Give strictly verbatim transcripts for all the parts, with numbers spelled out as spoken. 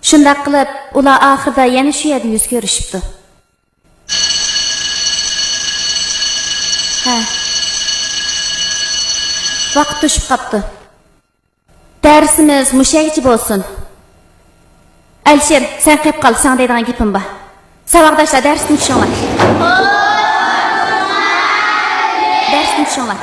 شۇنداق قىلىپ، ئۇلار ئاخىرىدا يەنە شۇ يەردە يۈز كۆرۈشۈپتۇ. ھە. ۋاقىت توشۇپ قاپتۇ. دەرسىمىز مۇشۇ يەرگىچە بولسۇن. ئەلىشىر، سەن قېلىپ قال، ساڭا دەيدىغان گېپىم بار. ساۋاقداشلار، دەرستىن چۈشۈڭلار. دەرستىن چۈشۈڭلار.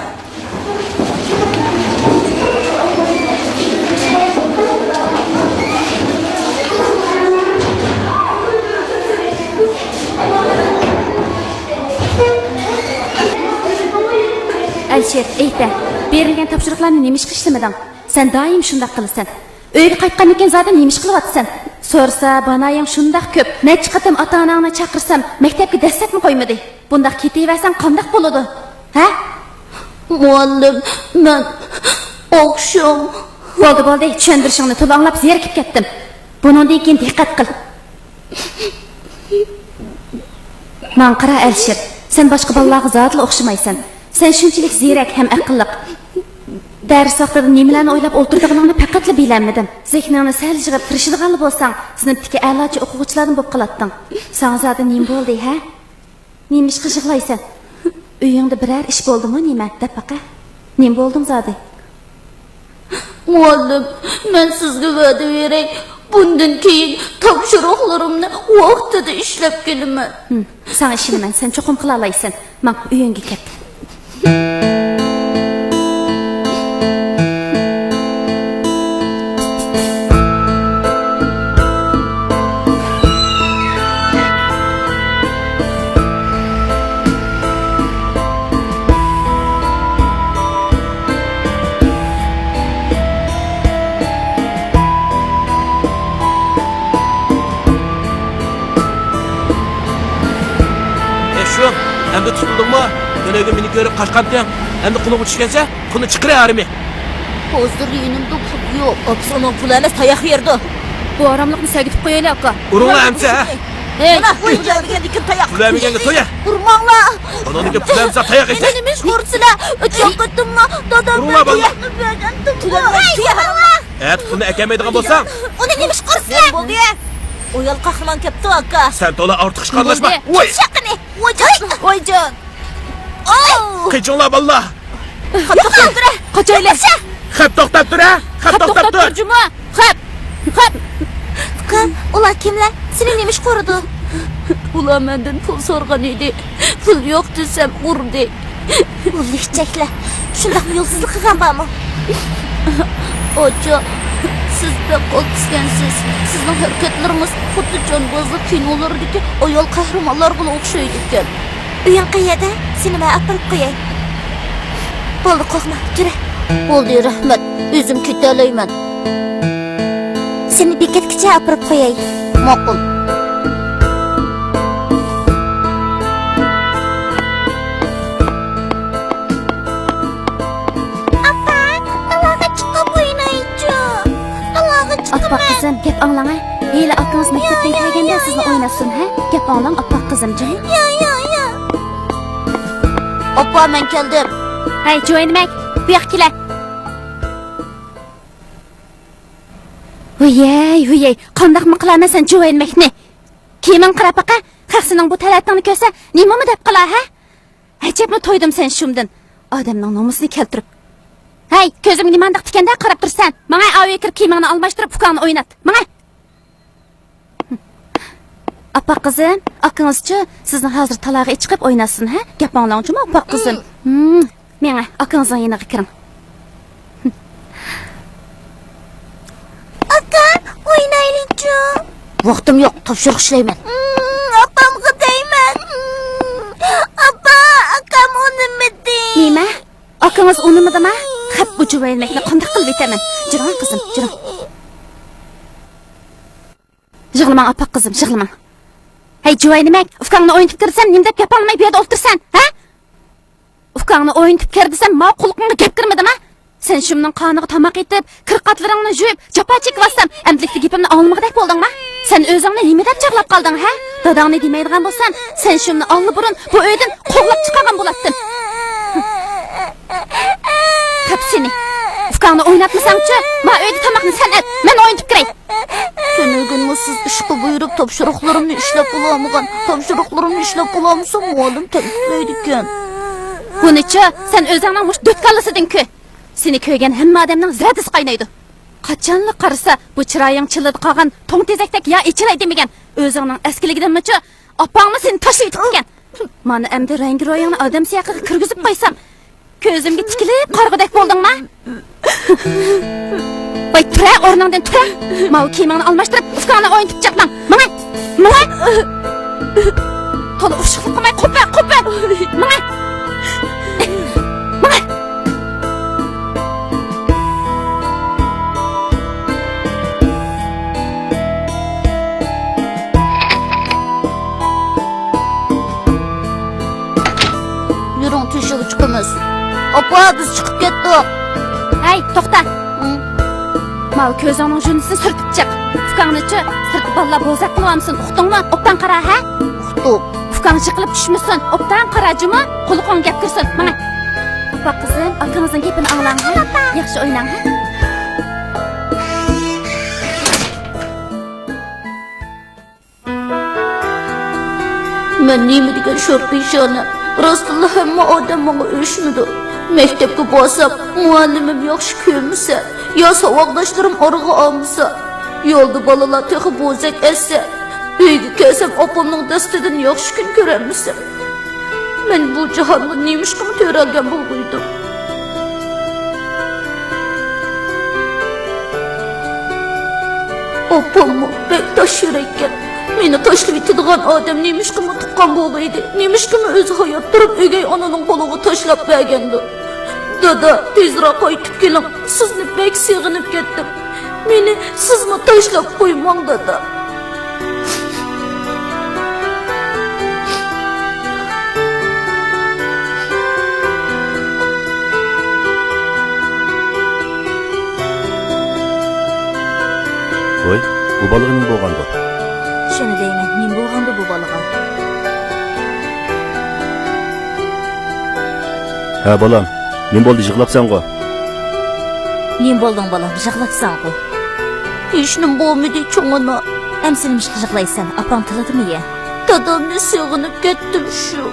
ئەلىشىر، ئېيتە، بېرىلگەن تاپشۇرۇقلارنى نېمىشقا ئىشلىمىدىڭ؟ سەن دائىم شۇنداق قىلىسەن. ئۆيگە قايتقاندىن كېيىن زادى نېمە ئىش قىلىۋاتىسەن؟ سورىسا، بانايىڭ شۇنداق كۆپ. نەچچە قېتىم ئاتا-ئاناڭنى چاقىرسام، مەكتەپكە دەسسەپمۇ قويمىدى. بۇنداق كېتىۋەرسەڭ قانداق بولىدۇ؟ ھە؟ مۇئەللىم، مەن ئوخشام. بولدى، بولدى، چۈشەندۈرۈشۈڭنى تولا ئاڭلاپ زېرىكىپ كەتتىم. بۇنىڭدىن كېيىن دىققەت قىل. ماڭا قارا، ئەلىشىر، سەن باشقا بالىلارغا زادىلا ئوخشىمايسەن. سەن شۇنچىلىك زېرەك ھەم ئەقىللىق. دەرس ۋاقتىدا نېمىلەرنى ئويلاپ ئولتۇرىدىغىنىڭنى پەقەتلا بىلەلمىدىم. زېھنىڭنى سەل يىغىپ تىرىشىدىغانلا بولساڭ، سىنىپتىكى ئەلاچى ئوقۇغۇچىلاردىن بولۇپ قالاتتىڭ. ساڭا زادى نېمە بولدى، ھە؟ نېمىشقا يىغلايسەن؟ ئۆيۈڭدە بىرەر ئىش بولدىمۇ نېمە؟ دەپ باقە. نېمە بولدۇڭ زادى؟ مۇئەللىم، مەن سىزگە ۋەدە بېرەي، بۇندىن كېيىن تاپشۇرۇقلىرىمنى ۋاقتىدا ئىشلەپ كېلىمەن. ھىم، ساڭا ئىشىنىمەن، سەن چوقۇم قىلالايسەن. ماڭ، ئۆيۈڭگە كەت. ئەي شۇ، ئەمدى تۇتۇلدۇڭمۇ؟ تۈنۈگۈن مېنى كۆرۈپ قاچقانتىڭ، ئەمدى قولۇڭغا چۈشكەنسە، قولنى چىقىرە ھارىمى. ھازىر يېنىمدا پۇل يوق. ئاپىسى ئۇنىڭ پۇل ئەمەس، تاياق بېرىدۇ. بۇ ھاراملىقنى سەگىتىپ قويايلى، ئاكا. ئۇرۇڭلار ئەمسە، ھە؟ ھەي، مانا، پۇل بەرمىگەندىن كېيىن تاياق. پۇل بەرمىگەنگە تويە. ئۇرماڭلار. ئۇنىڭدىن كېيىن پۇل بەرمىسە تاياق يەيسەن. مېنى نېمە ئىش قىلىسىلەر؟ ئۆتكەن قېتىممۇ دادام ئۇرۇڭلار، بالىلار. پۇلنى بەرگەنتىمغۇ. ھەي، ئۇرماڭلار. ئەتە پۇلنى ئەكەلمەيدىغان بولساڭ. ئۇنى نېمە ئىش قىلىسىلەر؟ بولدى. ئايال قەھرىمان كەپتۇ، ئاكا. سەن تولا ئارتۇق ئىشقا ئارىلاشما. بولدى. ۋاي! چېچەكنى. ۋايجان، ۋايجان. ئاي! قېچىڭلار، بالىلار! قاچايلى! قاچايلى! خەپ توختاپ تۇر، ھە! خەپ توختاپ تۇر! جۇمۇ! خەپ! خەپ! ئۇكا، ئۇلار كىملەر؟ سېنى نېمە ئىشقا ئۇرىدۇ؟ ئۇلار مەندىن پۇل سورىغان ئىدى. پۇل يوق دېسەم ئۇردى. ھۇ، لۈكچەكلەر! شۇنداقمۇ يولسىزلىق قىلغان بارمۇ؟ ئاچا، سىز بەك ئالتىسكەنسىز. سىزنىڭ ھەرىكەتلىرىڭىز خۇددى جانبازلىق كىنولىرىدىكى ئايال قەھرىمانلارغىلا ئوخشايدىكەن. ئۆيۈڭ قەيەردە؟ سېنى مەن ئاپىرىپ قوياي. بولدى، قورقما، يۈرە. بولدى، رەھمەت. ئۆزۈم كېتەلەيمەن. سېنى بېكەتكىچە ئاپىرىپ قوياي. ماقۇل. ئاپا، ئالاغا چىقىپ ئوينايچۇ. ئالاغا چىقىمەن. ئاپپاق قىزىم، گەپ ئاڭلاڭ ھە. ھېلى ئاكىڭىز مەكتەپتىن كەلگەندە سىزنى ئويناتسۇن ھە. گەپ ئاڭلاڭ، ئاپپاق قىزىم جان. يا، يا، يا. ئاپا، مەن كەلدىم. ھەي، جۇۋاينىمەك، بۇ ياققا كېلە. ھۇيەي، ھۇيەي، قانداقمۇ قىلارمەن سەن جۇۋاينىمەكنى؟ كىيىمىڭ قاراپ باقە، خەق سېنىڭ بۇ تەلەتىڭنى كۆرسە، نېمىمۇ دەپ قالار ھە؟ ئەجەبمۇ تويدۇم سەن شۇمدىن. ئادەمنىڭ نومۇسىنى كەلتۈرۈپ. ھەي، كۆزۈمگە نېمانداق تىكەندە قاراپ تۇرسەن؟ ماڭە، ئاۋۇ كىرىپ كىيىمىڭنى ئالماشتۇرۇپ، ئۇكاڭنى ئوينات. ماڭە. ئاپپاق قىزىم، ئاكىڭىزچۇ سىزنى ھازىر تالاغا ئىچىقىپ ئويناتسۇن ھە؟ گەپ ئاڭلاڭچۇما، ئاپپاق قىزىم. ھىم، مېڭە، ئاكىڭىزنىڭ يېنىغا كىرىڭ. ئاكا، ئوينايلىچۇ. ۋاقتىم يوق، تاپشۇرۇق ئىشلەيمەن. ئاپامغا دەيمەن. ئاپا، ئاكام ئۇنىمىدى. نېمە؟ ئاكىڭىز ئۇنىمىدىما؟ خەپ، بۇ جۇۋايىنمەكنى قانداق قىلىپ ئېتەمەن؟ جۈرۈڭ قىزىم، جۈرۈڭ. يىغلىماڭ ئاپپاق قىزىم، يىغلىماڭ. ھەي جۇۋايىنمەك، ئۇكاڭنى ئوينىتىپ كىر دېسەم، نېمە دەپ گەپ ئاڭلىماي بۇ يەردە ئولتۇرىسەن ھە؟ ئۇكاڭنى ئوينىتىپ كىر دېسەم، ماۋۇ قۇلىقىڭغا گەپ كىرمىدىما؟ سەن شۇمنىڭ قانىغا تاماق ئېتىپ، كىر-قاتلىرىڭنى يۇيۇپ، جاپا چېكىۋاتسام، ئەمدىلىكتە گېپىمنى ئاڭلىمىغۇدەك بولدۇڭما؟ سەن ئۆزۈڭنى نېمە دەپ چاغلاپ قالدىڭ ھە؟ داداڭنى دېمەيدىغان بولسام، سەن شۇمنى ئاللىبۇرۇن بۇ ئۆيدىن قوغلاپ چىقارغان بولاتتىم. تاپ سېنى. ئۇكاڭنى ئويناتمىساڭچۇ؟ ما ئۆيدە تاماقنى سەن ئەت، مەن ئوينىتىپ كىرەي. تۈنۈگۈنمۇ سىز ئىشقا بۇيرۇپ، تاپشۇرۇقلىرىمنى ئىشلەپ بولالمىغان، تاپشۇرۇقلىرىمنى ئىشلەپ بولالمىسام، مۇئەللىم تەنقىدلەيدىكەن. بۇنىچۇ، سەن ئۆزۈڭنىڭ مۇشۇ دۆت كاللىسىدىن كۆر. سېنى كۆرگەن ھەممە ئادەمنىڭ زەردىسى قاينايدۇ. قاچانلا قارىسا، بۇ چىرايىڭ چىللىدا قالغان توڭ تېزەكتەك يا ئېچىلاي دېمىگەن. ئۆزۈڭنىڭ ئەسكىلىكىدىنمۇچۇ، ئاپاڭمۇ سېنى تاشلىۋېتىپتىكەن. مانا ئەمدى رەڭگىرويۇڭنى ئادەم سىياقىغا كىرگۈزۈپ قويسام، كۆزۈمگە تىكىلىپ قارىغۇدەك بولدۇڭما؟ ۋاي، تۇرە، ئورنۇڭدىن تۇرە. ماۋۇ كىيىمىڭنى ئالماشتۇرۇپ، ئۇكاڭنى ئوينىتىپ چىق ماڭ. ماڭە! ماڭە! تولا ئۇششۇقلۇق قىلماي قوپە، قوپە! ماڭە! ماڭە! يۈرۈڭ، تۆشۈككە چىقىمىز. ئاپا، بىز چىقىپ كەتتۇق. ھەي، توختا! ھىم؟ ماۋۇ كۆزۈڭنىڭ ژۇرنىسىنى سۈرتۈپ چىق. ئۇكاڭنىچۇ، سىرتتا بالىلار بوزەك قىلىۋالمىسۇن، ئۇقتۇڭمۇ؟ ئوبدان قارا، ھە؟ ئۇقتۇم. ئۇكاڭ جىقىلىپ چۈشمىسۇن، ئوبدان قارا جۇمۇ، قۇلىقىڭ گەپ كىرسۇن. ماڭە. ئاپا قىزىم، ئاكىڭىزنىڭ گېپىنى ئاڭلاڭ، ھە؟ ياخشى ئويناڭ، ھە؟ مەن نېمە دېگەن شور پېشانە؟ راستتىنلا ھەممە ئادەم ماڭا ئۆچمىدۇ. مەكتەپكە بارسام، مۇئەللىمىم ياخشى كۆرمىسە، يا ساۋاقداشلىرىم ئارىغا ئالمىسا، يولدا بالىلار تېخى بوزەك ئەتسە، ئۆيگە كەلسەم، ئاپامنىڭ دەستىدىن ياخشى كۈن كۆرەلمىسەم، مەن بۇ جاھانغا نېمىشقىمۇ تۆرەلگەن بولغىيدىم؟ ئاپاممۇ بەك تاش يۈرەككەن. مېنى تاشلىۋېتىدىغان ئادەم نېمىشقىمۇ تۇغقان بولغىيدى؟ نېمىشقىمۇ ئۆزى ھايات تۇرۇپ ئۆگەي ئانىنىڭ قولىغا تاشلاپ بەرگەندۇ؟ دادا، تېزراق قايتىپ كېلىڭ. سىزنى بەك سېغىنىپ كەتتىم. مېنى سىزمۇ تاشلاپ قويماڭ، دادا. ۋوي، بۇ بالىغا نېمە بولغاندۇ؟ شۇنى دەيمەن، نېمە بولغاندۇ بۇ بالىغا؟ ھە، بالام، نېمە بولدى، يىغلاپسەنغۇ؟ نېمە بولدۇڭ، بالام، يىغلاپسەنغۇ؟ ھېچنېمە بولمىدى، چوڭ ئانا. ئەمسە نېمىشقا يىغلايسەن؟ ئاپاڭ تىللىدىمۇ يا؟ دادامنى سېغىنىپ كەتتىم شۇ.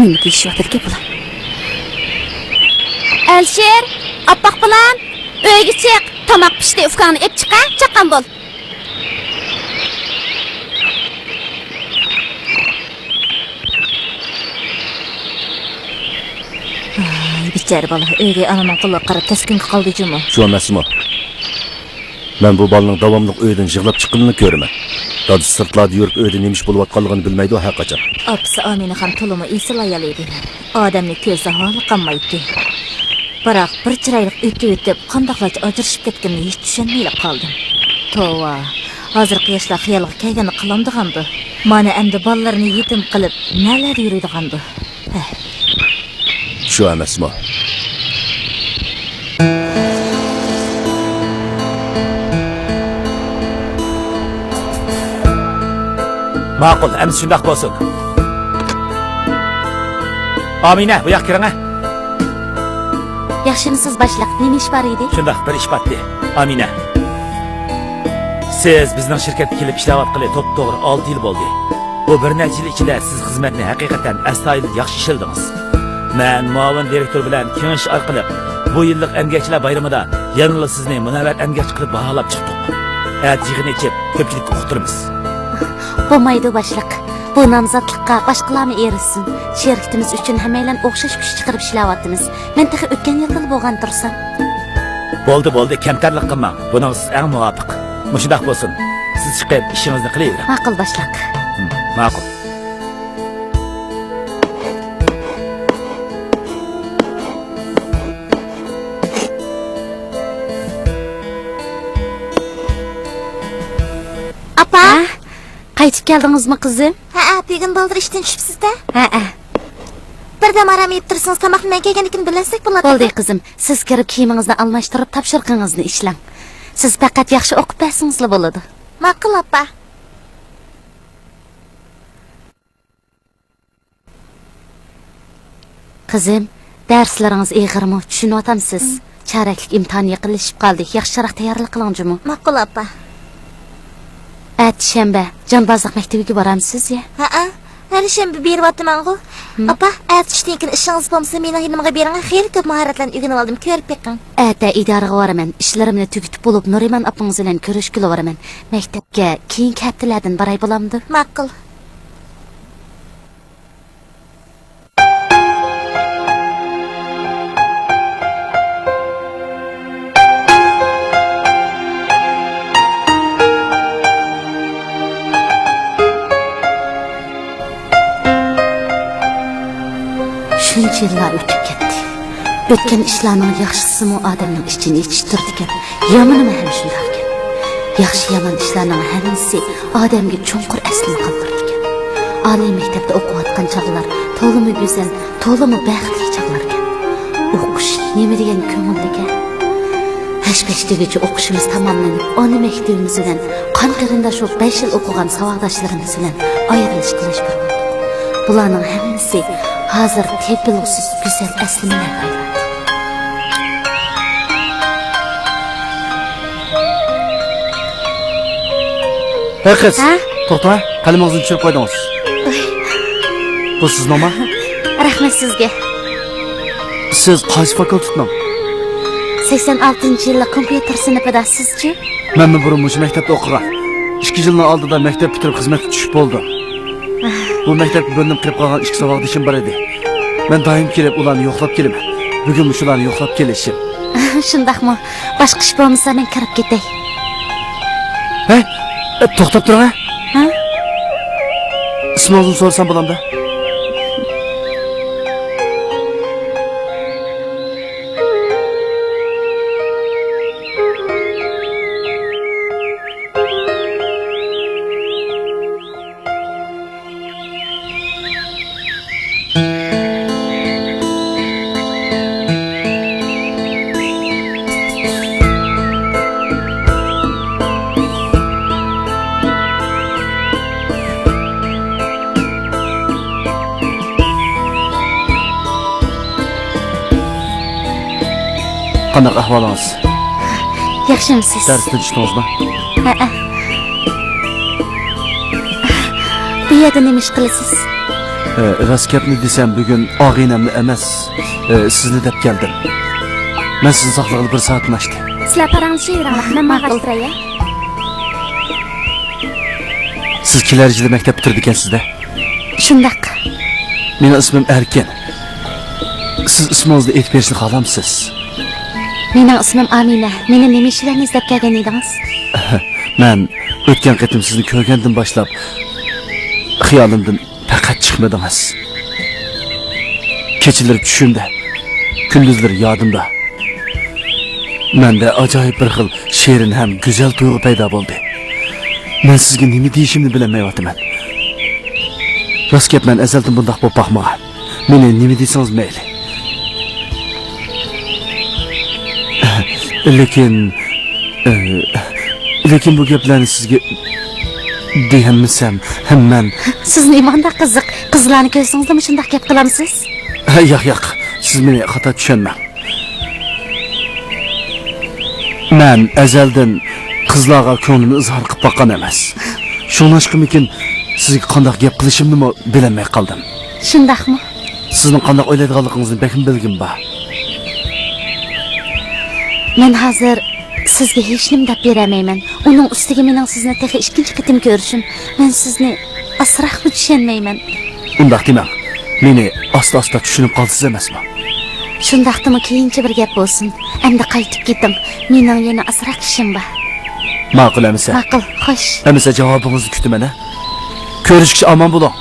نېمە دېيىشىۋاتىدىكەن بۇلار؟ ئەلىشىر، ئاپپاق بالام، ئۆيگە چىق، تاماق پىشتى، ئۇكاڭنى ئېلىپ چىق ھە، چاققان بول. ۋاي، بىچارە بالا، ئۆيگە ئانىنىڭ قولىغا قاراپ تەسكىنگە قالدى جۇمۇ. شۇ ئەمەسمۇ؟ مەن بۇ بالىنىڭ داۋاملىق ئۆيدىن يىغلاپ چىققىنىنى كۆرىمەن. دادىسى سىرتلاردا يۈرۈپ، ئۆيدە نېمە ئىش بولۇۋاتقانلىقىنى بىلمەيدۇ ھەرقاچان. ئاپىسى ئامىنەخان تولىمۇ ئېسىل ئايال ئىدى. ئادەمنى كۆرسە ھالى قانمايتتى. بىراق بىر چىرايلىق ئۆتۈۋېتىپ، قانداقلارچە ئاجرىشىپ كەتكىنىنى ھېچ چۈشەنمەيلا قالدىم. توۋا، ھازىرقى ياشلار خىيالىغا كەلگەننى قىلامدىغاندۇ؟ مانا ئەمدى بالىلىرىنى يېتىم قىلىپ، نەلەردە يۈرىدىغاندۇ؟ ھە. شۇ ئەمەسمۇ؟ ماقۇل، ئەمدى شۇنداق بولسۇن. ئامىنە، بۇ ياققا كىرىڭە. ياخشىمۇسىز باشلىق؟ نېمە ئىش بار ئىدى؟ شۇنداق، بىر ئىش بارتتى. ئامىنە، سىز بىزنىڭ شىركەتكە كېلىپ ئىشلەۋاتقىلى توپتوغرا ئالتە يىل بولدى. بۇ بىر نەچچە يىل ئىچىدە سىز خىزمەتنى ھەقىقەتەن ئەستايىدىل ياخشى ئىشلىدىڭىز. مەن مۇئاۋىن دىرېكتور بىلەن كېڭىشىش ئارقىلىق بۇ يىللىق ئەمگەكچىلەر بايرىمىدا يەنىلا سىزنى مۇنەۋۋەر ئەمگەكچى قىلىپ باھالاپ چىقتۇق. ئەتە يىغىن ئېچىپ، كۆپچىلىككە ئۇقتۇرىمىز. بولمايدۇ، باشلىق. بۇ نامزاتلىققا باشقىلارمۇ ئېرىشسۇن. شىركىتىمىز ئۈچۈن ھەممەيلەن ئوخشاش كۈچ چىقىرىپ ئىشلەۋاتىمىز. مەن تېخى ئۆتكەن يىلدىلا بولغان تۇرسام. بولدى، بولدى، كەمتەرلىك قىلماڭ. بۇنىڭغا سىز ئەڭ مۇۋاپىق. مۇشۇنداق بولسۇن، سىز چىقىپ ئىشىڭىزنى قىلىۋېرىڭ. ماقۇل، باشلىق. ھىم، ماقۇل. قايتىپ كەلدىڭىزمۇ، قىزىم؟ ھەئە، بۈگۈن بالدۇر ئىشتىن چۈشۈپسىز-دە. ھەئە. بىردەم ئارام ئېلىپ تۇرسىڭىز، تاماقنى مەن كەلگەندىن كېيىن بىللەشسەك بولاتتى. بولدى، قىزىم. سىز كىرىپ كىيىمىڭىزنى ئالماشتۇرۇپ، تاپشۇرۇقىڭىزنى ئىشلەڭ. سىز پەقەت ياخشى ئوقۇپ بەرسىڭىزلا بولىدۇ. ماقۇل، ئاپا. قىزىم، دەرسلىرىڭىز ئېغىرمۇ؟ چۈشىنىۋاتامسىز؟ مم. چارەكلىك ئىمتىھان يېقىنلىشىپ قالدى. ياخشىراق تەييارلىق قىلىڭ جۇمۇ. ماقۇل، ئاپا. ئەتە شەنبە، جانبازلىق مەكتىۋىگە بارامسىز يا؟ ھەئە، ھەر شەنبە بېرىۋاتىمەنغۇ. مم. ئاپا، ئەتە چۈشتىن كېيىن ئىشىڭىز بولمىسا، مېنىڭ يېنىمغا بېرىڭ، خېلى كۆپ ماھارەتلەرنى ئۆگىنىۋالدىم، كۆرۈپ بېقىڭ. ئەتە ئىدارىگە بارىمەن، ئىشلىرىمنى تۈگىتىپ بولۇپ، نۇرىمان ئاپىڭىز بىلەن كۆرۈشكىلى بارىمەن. مەكتەپكە كېيىنكى ھەپتىلەردىن باراي بولامدۇ؟ ماقۇل. شۇنچە يىللار ئۆتۈپ كەتتى. ئۆتكەن ئىشلارنىڭ ياخشىسىمۇ ئادەمنىڭ ئىچىنى ئېچىشتۇرىدىكەن، يامىنىمۇ ھەم شۇنداقكەن. ياخشى-يامان ئىشلارنىڭ ھەممىسى ئادەمگە چوڭقۇر ئەسلىمە قالدۇرىدىكەن. ئالىي مەكتەپتە ئوقۇۋاتقان چاغلار تولىمۇ گۈزەل، تولىمۇ بەختلىك چاغلاركەن. ئوقۇش نېمە دېگەن كۆڭۈللۈككەن. ھەش-پەش دېگۈچە ئوقۇشىمىز تاماملىنىپ، ئانا مەكتىۋىمىز بىلەن قان قېرىنداش بولۇپ بەش يىل ئوقۇغان ساۋاقداشلىرىمىز بىلەن ئايرىلىشقا مەجبۇر بولدۇق. بۇلارنىڭ ھەممىسى ھازىر تېپىلغۇسىز گۈزەل ئەسلىمىلەرگە ئايلاندى. ھەي قىز، ھە؟ توختا، قەلىمىڭىزنى چۈشۈرۈپ قويدىڭىز. ئۇي. بۇ سىزنىڭما؟ رەھمەت سىزگە. سىز قايسى فاكۇلتېتنىڭ؟ سەكسەن ئالتىنچى يىللىق كومپيۇتېر سىنىپىدا، سىزچۇ؟ مەنمۇ بۇرۇن مۇشۇ مەكتەپتە ئوقۇغان. ئىككى يىلنىڭ ئالدىدا مەكتەپ پۈتتۈرۈپ خىزمەتكە چۈشۈپ بولدۇم. بۇ مەكتەپكە بۆلۈنۈپ قېلىپ قالغان ئىككى ساۋاقدىشىم بار ئىدى. مەن دايىم كېلىپ ئۇلارنى يوقلاپ كېلىمەن. بۈگۈنمۇ شۇلارنى يوقلاپ كېلىشىم. شۇنداقمۇ؟ باشقا ئىش بولمىسا، مەن كىرىپ كېتەي. ھەي، توختاپ تۇرۇڭ، ھە؟ ھە؟ ئىسمىڭىزنى سورىسام بولامدۇ؟ قانداق ئەھۋالىڭىز؟ ياخشىمۇسىز؟ دەرستىن چۈشتىڭىزمۇ؟ ھەئە. بۇ يەردە نېمە ئىش قىلىسىز؟ ئە، راست گەپنى دېسەم، بۈگۈن ئاغىنەمنى ئەمەس، ئە، سىزنى دەپ كەلدىم. مەن سىزنى ساقلىغىلى بىر سائەتتىن ئاشتى. سىلەر پاراڭلىشىۋېرىڭلار، مەن ماڭغاچ تۇراي. سىز كېلەر يىلى مەكتەپ پۈتتۈرىدىكەنسىز-دە؟ شۇنداق. مېنىڭ ئىسمىم ئەركىن. سىز ئىسمىڭىزنى ئېيتىپ بېرىشنى خالامسىز؟ مېنىڭ ئىسمىم ئامىنە. مېنى نېمە ئىش بىلەن ئىزدەپ كەلگەن ئىدىڭىز؟ مەن ئۆتكەن قېتىم سىزنى كۆرگەندىن باشلاپ خىيالىمدىن پەقەت چىقمىدىڭىز. كېچىلىرى چۈشۈمدە، كۈندۈزلىرى يادىمدا. مەندە ئاجايىپ بىر خىل شېرىن ھەم گۈزەل تۇيغۇ پەيدا بولدى. مەن سىزگە نېمە دېيىشىمنى بىلەلمەيۋاتىمەن. راست گەپ، مەن ئەزەلدىن بۇنداق بولۇپ باقمىغان. مېنى نېمە دېسىڭىز مەيلى. لېكىن، ئە، لېكىن بۇ گەپلەرنى سىزگە دېيەلمىسەم، ھەم مەن. سىز نېمانداق قىزىق؟ قىزلارنى كۆرسىڭىزلا مۇشۇنداق گەپ قىلامسىز؟ ھە، ياق، ياق. سىز مېنى خاتا چۈشەنمەڭ. مەن ئەزەلدىن قىزلارغا كۆڭلۈمنى ئىزھار قىلىپ باققان ئەمەس. شۇڭلاشقىمىكىن، سىزگە قانداق گەپ قىلىشىمنىمۇ بىلەلمەي قالدىم. شۇنداقمۇ؟ سىزنىڭ قانداق ئويلايدىغانلىقىڭىزنى بەكمۇ بىلگۈم بار. مەن ھازىر سىزگە ھېچنېمە دەپ بېرەلمەيمەن. ئۇنىڭ ئۈستىگە مېنىڭ سىزنى تېخى ئىككىنچى قېتىم كۆرۈشۈم. مەن سىزنى ئاسراقمۇ چۈشەنمەيمەن. ئۇنداق دېمەڭ. مېنى ئاستا-ئاستا چۈشىنىپ قالىسىز ئەمەسمۇ؟ شۇنداقتىمۇ كېيىنچە بىر گەپ بولسۇن. ئەمدى قايتىپ كېتىڭ. مېنىڭ يەنە ئازراق ئىشىم بار. ماقۇل ئەمىسە. ماقۇل، خوش. ئەمىسە جاۋابىڭىزنى كۈتىمەن، ھە؟ كۆرۈشكىچە ئامان بولۇڭ.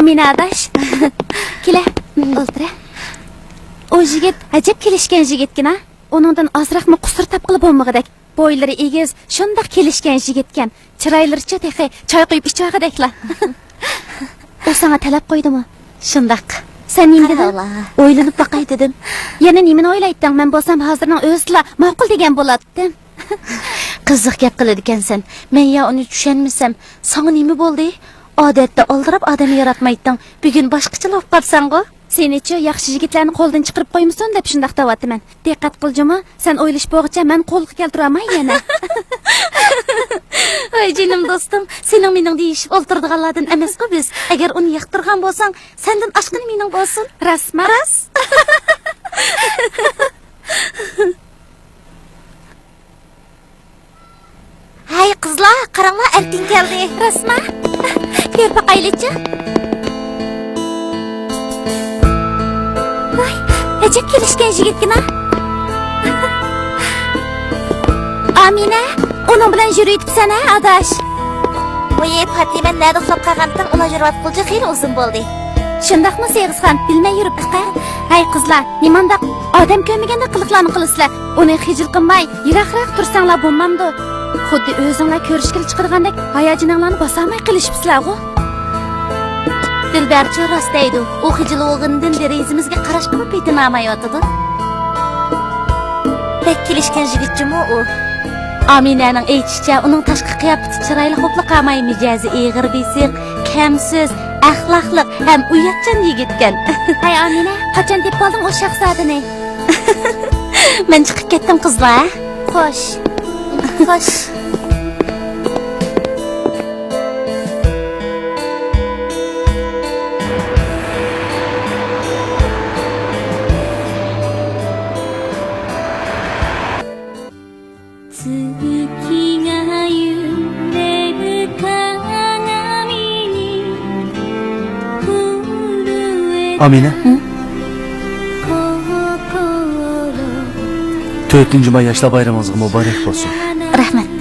مىنا ئاداش، كېلە، ئولتۇرە. ئۇ يىگىت ئەجەب كېلىشكەن يىگىتكىنا. ئۇنىڭدىن ئازراقمۇ قۇسۇر تاپقىلى بولمىغۇدەك. بويلىرى ئېگىز، شۇنداق كېلىشكەن يىگىتكەن. چىرايلىرىچۇ تېخى چاي قۇيۇپ ئىچىۋالغۇدەكلا. ئۇ ساڭا تەلەپ قويدىمۇ؟ شۇنداق. سەن نېمە دېدىڭ؟ قاراۋلا. ئويلىنىپ باقاي دېدىم. يەنە نېمىنى ئويلايتتىڭ؟ مەن بولسام ھازىرنىڭ ئۆزىدىلا ماقۇل دېگەن بولاتتىم. قىزىق گەپ قىلىدىكەنسەن. مەن يا ئۇنى چۈشەنمىسەم، ساڭا نېمە بولدى؟ ئادەتتە ئالدىراپ ئادەم ياراتمايتتىڭ. بۈگۈن باشقىچىلا بولۇپ قاپسەنغۇ؟ سېنىچۇ ياخشى يىگىتلەرنى قولدىن چىقىرىپ قويمىسۇن دەپ شۇنداق دەۋاتىمەن. دىققەت قىل جۇمۇ، سەن ئويلىشىپ بولغۇچە مەن قولغا كەلتۈرەلمەي يەنە. ۋاي جېنىم دوستۇم، سېنىڭ مېنىڭ دېيىشىپ ئولتۇرىدىغانلاردىن ئەمەسقۇ بىز. ئەگەر ئۇنى ياقتۇرغان بولساڭ، سەندىن ئاشقىنى مېنىڭ بولسۇن. راستما؟ راست. ھەي قىزلار، قاراڭلار، ئەركىن كەلدى. راستما؟ كۆرۈپ باقايلىچۇ. ۋاي، ئەجەب كېلىشكەن يىگىتكىنا. ئامىنە، ئۇنىڭ بىلەن يۈرۈۋېتىپسەن ھە ئاداش؟ ۋاي پاتىمە، نەدە ئۇخلاپ قالغانتىڭ؟ ئۇلار يۈرۈۋاتقىلى خېلى ئۇزۇن بولدى. شۇنداقمۇ سېغىزخان؟ بىلمەي يۈرۈپتۇق ھە. ھەي قىزلار، نېمانداق ئادەم كۆرمىگەندەك قىلىقلارنى قىلىسىلەر؟ ئۇنى خىجىل قىلماي، يىراقراق تۇرساڭلار بولمامدۇ؟ خۇددى ئۆزۈڭلار كۆرۈشكىلى چىقىدىغاندەك ھاياجىنىڭلارنى باسالماي قېلىشىپسىلەرغۇ. دىلبەرچۇ راست دەيدۇ، ئۇ خىجىل بولغىنىدىن دېرىزىمىزگە قاراشقىمۇ پېتىنالمايۋاتىدۇ. بەك كېلىشكەن يىگىت جۇمۇ ئۇ. ئامىنەنىڭ ئېيتىشىچە، ئۇنىڭ تاشقى قىياپىتى چىرايلىق بولۇپلا قالماي، مىجەزى ئېغىر بېسىق، كەم سۆز، ئەخلاقلىق ھەم ئۇياتچان يىگىتكەن. ھەي ئامىنە، قاچان تېپىپ ئالدىڭ ئۇ شاھزادىنى؟ مەن چىقىپ كەتتىم قىزلار. خوش. خوش. ئامىنە. ھە؟ تۆتىنچى ماي ياشلار بايرىمىڭىزغا مۇبارەك بولسۇن. رەھمەت.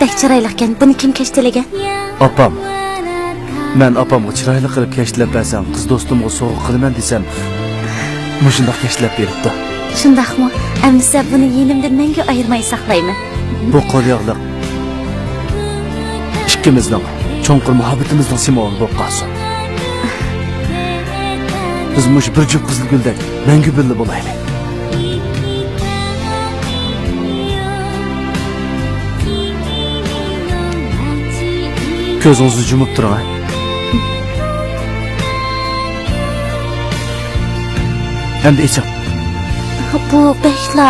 بەك چىرايلىقكەن. بۇنى كىم كەشتىلىگەن؟ ئاپام. مەن ئاپامغا چىرايلىق قىلىپ كەشتىلەپ بەرسەڭ، قىز دوستۇمغا سوۋغا قىلىمەن دېسەم، مۇشۇنداق كەشتىلەپ بېرىپتۇ. شۇنداقمۇ؟ ئەمىسە بۇنى يېنىمدىن مەڭگۈ ئايرىماي ساقلايمەن. بۇ قول ياغلىق ئىككىمىزنىڭ چوڭقۇر مۇھەببىتىمىزنىڭ سىمۋولى بولۇپ قالسۇن. بىز مۇشۇ بىر جۈپ قىزىل گۈلدەك مەڭگۈ بىللە بولايلى. كۆزىڭىزنى يۇمۇپ تۇرۇڭ، ھە؟ ئەمدى ئېچىڭ. بۇ بەكلا.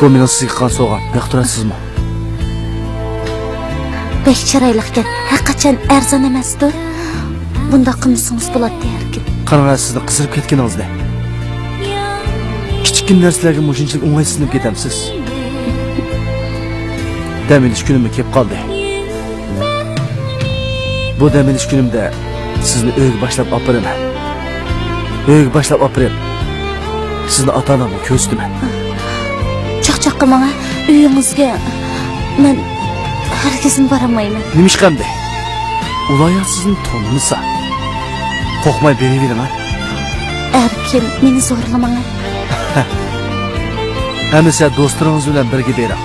بۇ مېنىڭ سىزگە قىلغان سوۋغام. ياقتۇراسىزمۇ؟ بەك چىرايلىقكەن. ھەرقاچان ئەرزان ئەمەستۇ؟ بۇنداق قىلمىسىڭىز بولاتتى ئەركىن. قاراڭ، سىزنى قىزىرىپ كەتكىنىڭىزنى. كىچىككىنە نەرسىلەرگە مۇشۇنچىلىك ئوڭايسىزلىنىپ كېتەمسىز؟ دەم ئېلىش كۈنۈممۇ كېلىپ قالدى. بۇ دەم ئېلىش كۈنۈمدە سىزنى ئۆيگە باشلاپ ئاپىرىمەن. ئۆيگە باشلاپ ئاپىرىپ، سىزنى ئاتا-ئانامغا كۆرسىتىمەن. چاقچاق قىلماڭ، ئۆيىڭىزگە مەن ھەرگىزمۇ بارالمايمەن. نېمىشقا ئەمدى؟ ئۇلار يا سىزنى تونۇمىسا؟ قورقماي بېرىۋېرىڭ، ھە؟ ئەركىن، مېنى زورلىماڭ، ھە؟ ئەمىسە دوستلىرىڭىز بىلەن بىرگە بېرىڭ.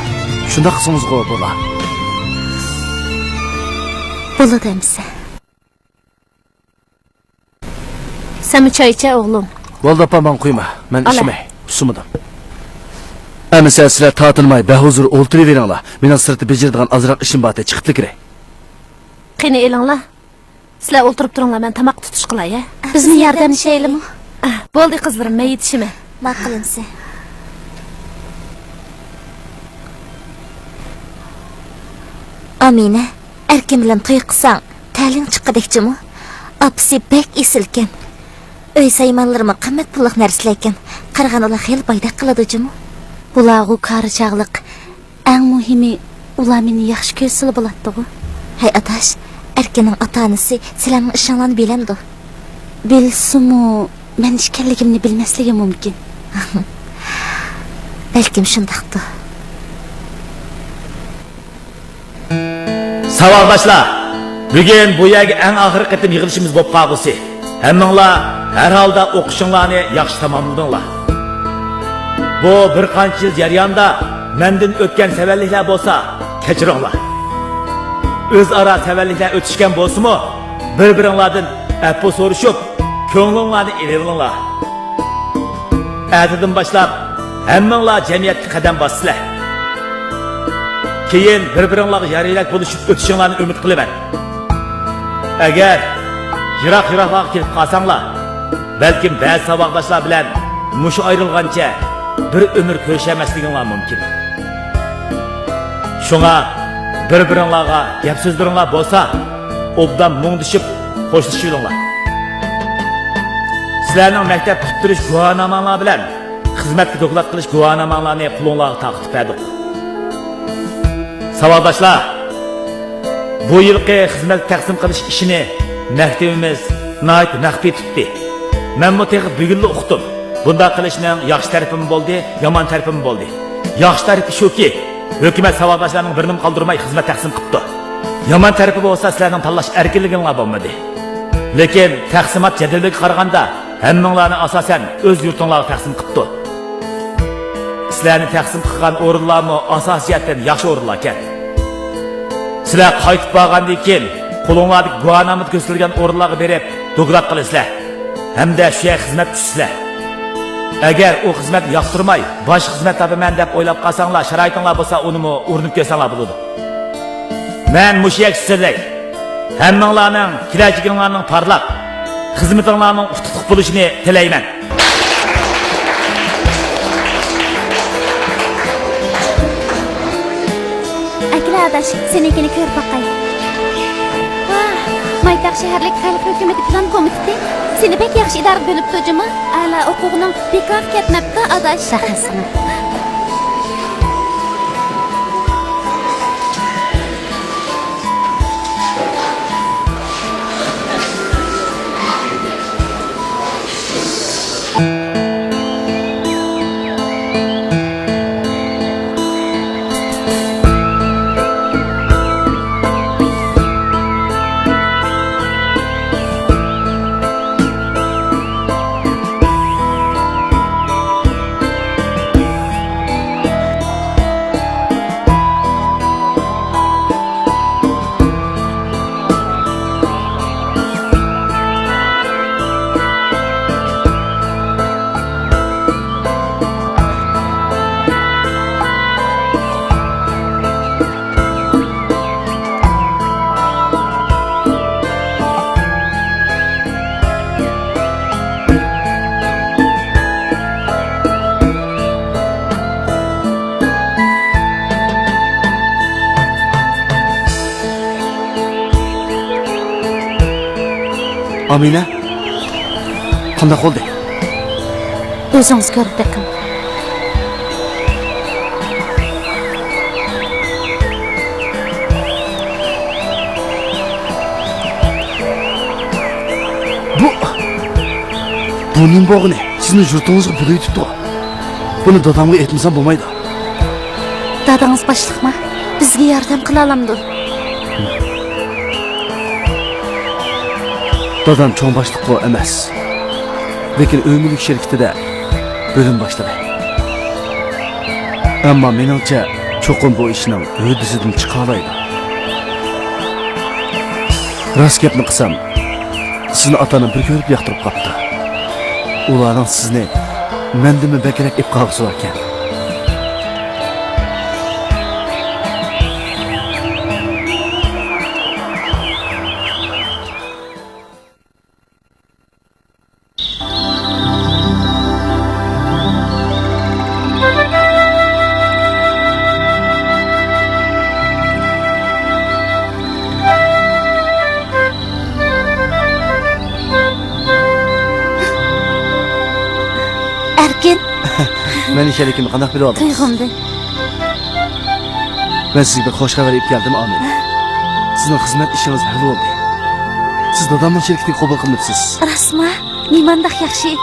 شۇنداق قىلسىڭىزغۇ بولا. بولىدۇ ئەمىسە. سەنمۇ چاي ئىچە، ئوغلۇم. بولدى ئاپا، ماڭا قۇيما. مەن ئىچمەي، ئۇسسىمىدىم. ئەمىسە سىلەر تارتىنماي بەھۇزۇر ئولتۇرۇۋېرىڭلار. مېنىڭ سىرتتا بېجىرىدىغان ئازراق ئىشىم بارتى، چىقىپلا كىرەي. قېنى ئېلىڭلار. سىلەر ئولتۇرۇپ تۇرۇڭلار، مەن تاماققا تۇتۇش قىلاي، ھە؟ بىزمۇ ياردەملىشەيلىمۇ؟ ئاھ، بولدى قىزلىرىم، مەن يېتىشىمەن. ماقۇل ئەمىسە. ئامىنە، ئەركىن بىلەن توي قىلساڭ، تەلىيىڭ چىققۇدەك جۇمۇ. ئاپىسى بەك ئېسىلكەن. ئۆي سايمانلىرىمۇ قىممەت پۇللۇق نەرسىلەركەن. قارىغان ئۇلار خېلى بايدەك قىلىدۇ جۇمۇ. بۇلارغۇ كارى چاغلىق. ئەڭ مۇھىمى، ئۇلار مېنى ياخشى كۆرسىلا بولاتتىغۇ. ھەي ئاداش، ئەركىننىڭ ئاتا-ئانىسى سىلەرنىڭ ئىشىڭلارنى بىلەمدۇ؟ بىلسىمۇ، مەن ئىكەنلىكىمنى بىلمەسلىكى مۇمكىن. بەلكىم شۇنداقتۇ. ساۋاقداشلار، بۈگۈن بۇ يەرگە ئەڭ ئاخىرقى قېتىم يىغىلىشىمىز بولۇپ قالغۇسى. ھەممىڭلار ھەر ھالدا ئوقۇشۇڭلارنى ياخشى تاماملىدىڭلار. بۇ بىر قانچە يىل جەريانىدا مەندىن ئۆتكەن سەۋەنلىكلەر بولسا كەچۈرۈڭلار. ئۆزئارا سەۋەنلىكلەر ئۆتۈشكەن بولسىمۇ، بىر-بىرىڭلاردىن ئەپۇ سورىشىپ، كۆڭلۈڭلارنى ئېلىۋېلىڭلار. ئەتىدىن باشلاپ ھەممىڭلار جەمئىيەتكە قەدەم باسىسىلەر. كېيىن بىر-بىرىڭلارغا يار-يۆلەك بولۇشۇپ ئۆتۈشۈڭلارنى ئۈمىد قىلىمەن. ئەگەر يىراق-يىراقلارغا كېتىپ قالساڭلار، بەلكىم بەزى ساۋاقداشلار بىلەن مۇشۇ ئايرىلغانچە بىر ئۆمۈر كۆرۈشەلمەسلىكىڭلار مۇمكىن. شۇڭا بىر-بىرىڭلارغا گەپ-سۆزلىرىڭلار بولسا، ئوبدان مۇڭدىشىپ خوشلىشىۋېلىڭلار. سىلەرنىڭ مەكتەپ پۈتتۈرۈش گۇۋاھناماڭلار بىلەن خىزمەتكە دوكلات قىلىش گۇۋاھناماڭلارنى قولۇڭلارغا تارقىتىپ بەردۇق. ساۋاقداشلار، بۇ يىلقى خىزمەت تەقسىم قىلىش ئىشىنى مەكتىۋىمىز ناھايىتى مەخپىي تۇتتى. مەنمۇ تېخى بۈگۈنلا ئۇقتۇم. بۇنداق قىلىشنىڭ ياخشى تەرىپىمۇ بولدى، يامان تەرىپىمۇ بولدى. ياخشى تەرىپى شۇكى، ھۆكۈمەت ساۋاقداشلارنىڭ بىرىنىمۇ قالدۇرماي خىزمەت تەقسىم قىپتۇ. يامان تەرىپى بولسا سىلەرنىڭ تاللاش ئەركىنلىكىڭلار بولمىدى. لېكىن تەقسىمات جەدۋىلىگە قارىغاندا ھەممىڭلارنى ئاساسەن ئۆز يۇرتۇڭلارغا تەقسىم قىپتۇ. سىلەرنى تەقسىم قىلغان ئورۇنلارمۇ ئاساسىي جەھەتتىن ياخشى ئورۇنلاركەن. سىلەر قايتىپ بارغاندىن كېيىن قولۇڭلاردىكى گۇۋاھنامىدا كۆرسىتىلگەن ئورۇنلارغا بېرىپ دوكلات قىلىسىلەر ھەمدە شۇ يەرگە خىزمەتكە چۈشىسىلەر. ئەگەر ئۇ خىزمەتنى ياقتۇرماي، باشقا خىزمەت تاپىمەن دەپ ئويلاپ قالساڭلار، شارائىتىڭلار بولسا، ئۇنىمۇ ئۇرۇنۇپ كۆرسەڭلار بولىدۇ. مەن مۇشۇ يەرگە سۆزلەي. ھەممىڭلارنىڭ كېلەچىكىڭلارنىڭ پارلاق، خىزمىتىڭلارنىڭ ئۇتۇقلۇق بولۇشىنى تىلەيمەن. ئەكېلە ئاداش، سېنىڭكىنى كۆرۈپ باقاي. ۋاھ، مايتاق شەھەرلىك خەلق ھۆكۈمىتى پىلان كومىتېتى سېنى بەك ياخشى ئىدارىگە بۆلۈپتۇ جۇمۇ. ئەلا ئوقۇغىنىڭ بىكارغا كەتمەپتۇ ئاداش. ساقاسىڭ. ئامىنە، قانداق بولدى؟ ئۆزىڭىز كۆرۈپ بېقىڭ. بۇ، بۇ نېمە بولغىنى؟ سىزنىڭ يۇرتىڭىزغا بېلى يېتىپتۇ. بۇنى دادامغا ئېيتمىسام بولمايدۇ. دادىڭىز باشلىقما؟ بىزگە ياردەم قىلالامدۇ؟ دادام چوڭ باشلىققۇ ئەمەس، لېكىن ئۆي مۈلۈك شىركىتىدە بۆلۈم باشلىقى. ئەمما مېنىڭچە، چوقۇم بۇ ئىشنىڭ ھۆددىسىدىن چىقالايدۇ. راست گەپنى قىلسام، سىزنى ئاتا-ئانام بىر كۆرۈپ ياقتۇرۇپ قاپتۇ. ئۇلارنىڭ سىزنى مەندىنمۇ بەكرەك ئېپ قالغۇسى باركەن. ئەركىن. مەن ئىشەنگىنىمنى قانداق بىلىۋالدىڭىز؟ تۇيغۇمدىن. مەن سىزگە بىر خوش خەۋەر ئېلىپ كەلدىم، ئامىنە. سىزنىڭ خىزمەت ئىشىڭىز ھەل بولدى. سىز دادامنىڭ شىركىتىگە قوبۇل قىلىنىپسىز. راستما؟ نېمانداق ياخشى!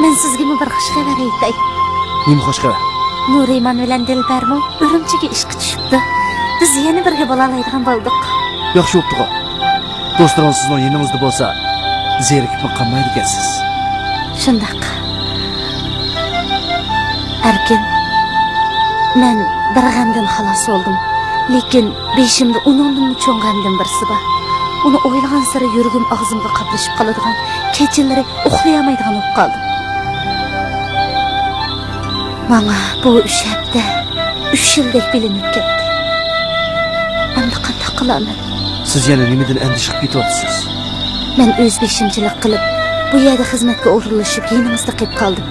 مەن سىزگىمۇ بىر خوش خەۋەر ئېيتاي. نېمە خوش خەۋەر؟ نۇرىمان بىلەن دىلبەرمۇ ئۈرۈمچىگە ئىشقا چۈشۈپتۇ. بىز يەنە بىرگە بولالايدىغان بولدۇق. ياخشى بوپتۇغۇ. دوستلىرىڭىز سىزنىڭ يېنىڭىزدا بولسا، زېرىكىپمۇ قالمايدىكەنسىز. شۇنداق. ئەركىن، مەن بىر غەمدىن خالاس بولدۇم. لېكىن بېشىمدا ئۇنىڭدىنمۇ چوڭ غەمدىن بىرسى بار. ئۇنى ئويلىغانسېرى يۈرىكىم ئاغزىمغا قاپلىشىپ قالىدىغان، كېچىلىرى ئۇخلىيالمايدىغان بولۇپ قالدىم. ماڭا بۇ ئۈچ ھەپتە ئۈچ يىلدەك بىلىنىپ كەتتى. ئەمدى قانداق قىلارمەن؟ سىز يەنە نېمىدىن ئەندىشە قىلىپ كېتىۋاتىسىز؟ مەن ئۆز بېشىمچىلىق قىلىپ، بۇ يەردە خىزمەتكە ئورۇنلىشىپ، يېنىڭىزدا قېلىپ قالدىم.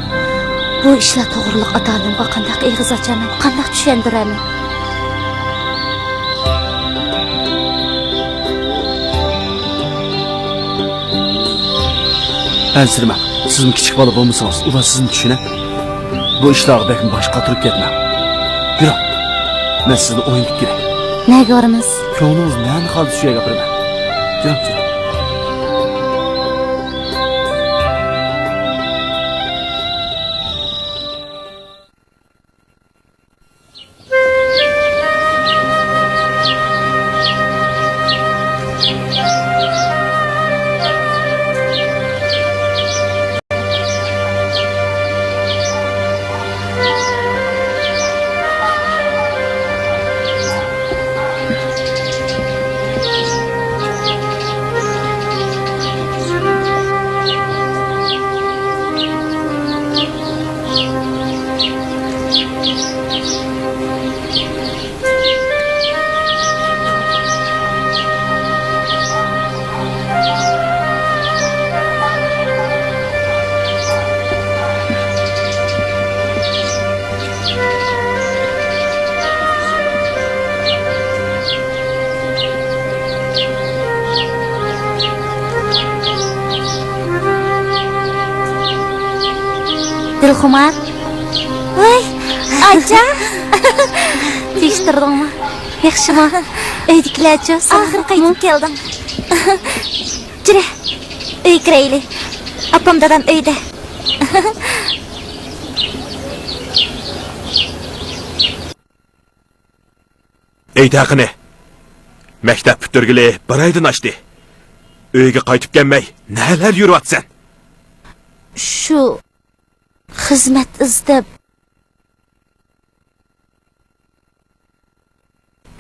بۇ ئىشلار توغرىلىق ئاتا-ئانامغا قانداق ئېغىز ئاچارمەن، قانداق چۈشەندۈرەرمەن؟ ئەنسىرىمەڭ، سىزمۇ كىچىك بالا بولمىسىڭىز، ئۇلار سىزنى چۈشىنەر. بۇ ئىشلارغا بەكمۇ باش قاتۇرۇپ كەتمەڭ. يۈرۈڭ، مەن سىزنى ئوينىتىپ كېلەي. نەگە بارىمىز؟ كۆڭلىڭىز نەنى خالىسا، شۇ يەرگە ئاپىرىمەن. يۈرۈڭ، يۈرۈڭ. دىلخۇمار. ۋاي، ئاچا. تىرىشتۇردۇڭمۇ؟ ياخشىمۇ؟ ئۆيدىكىلەرچۇ؟ ئاخىر قايتىپ كەلدىڭ. جۈرە، ئۆيگە كىرەيلى. ئاپام دادام ئۆيدە. ئېيتە قېنى، مەكتەپ پۈتتۈرگىلى بىر ئايدىن ئاشتى. ئۆيگە قايتىپ كەلمەي نەلەر يۈرۈۋاتىسەن؟ شۇ خىزمەت ئىزدەپ.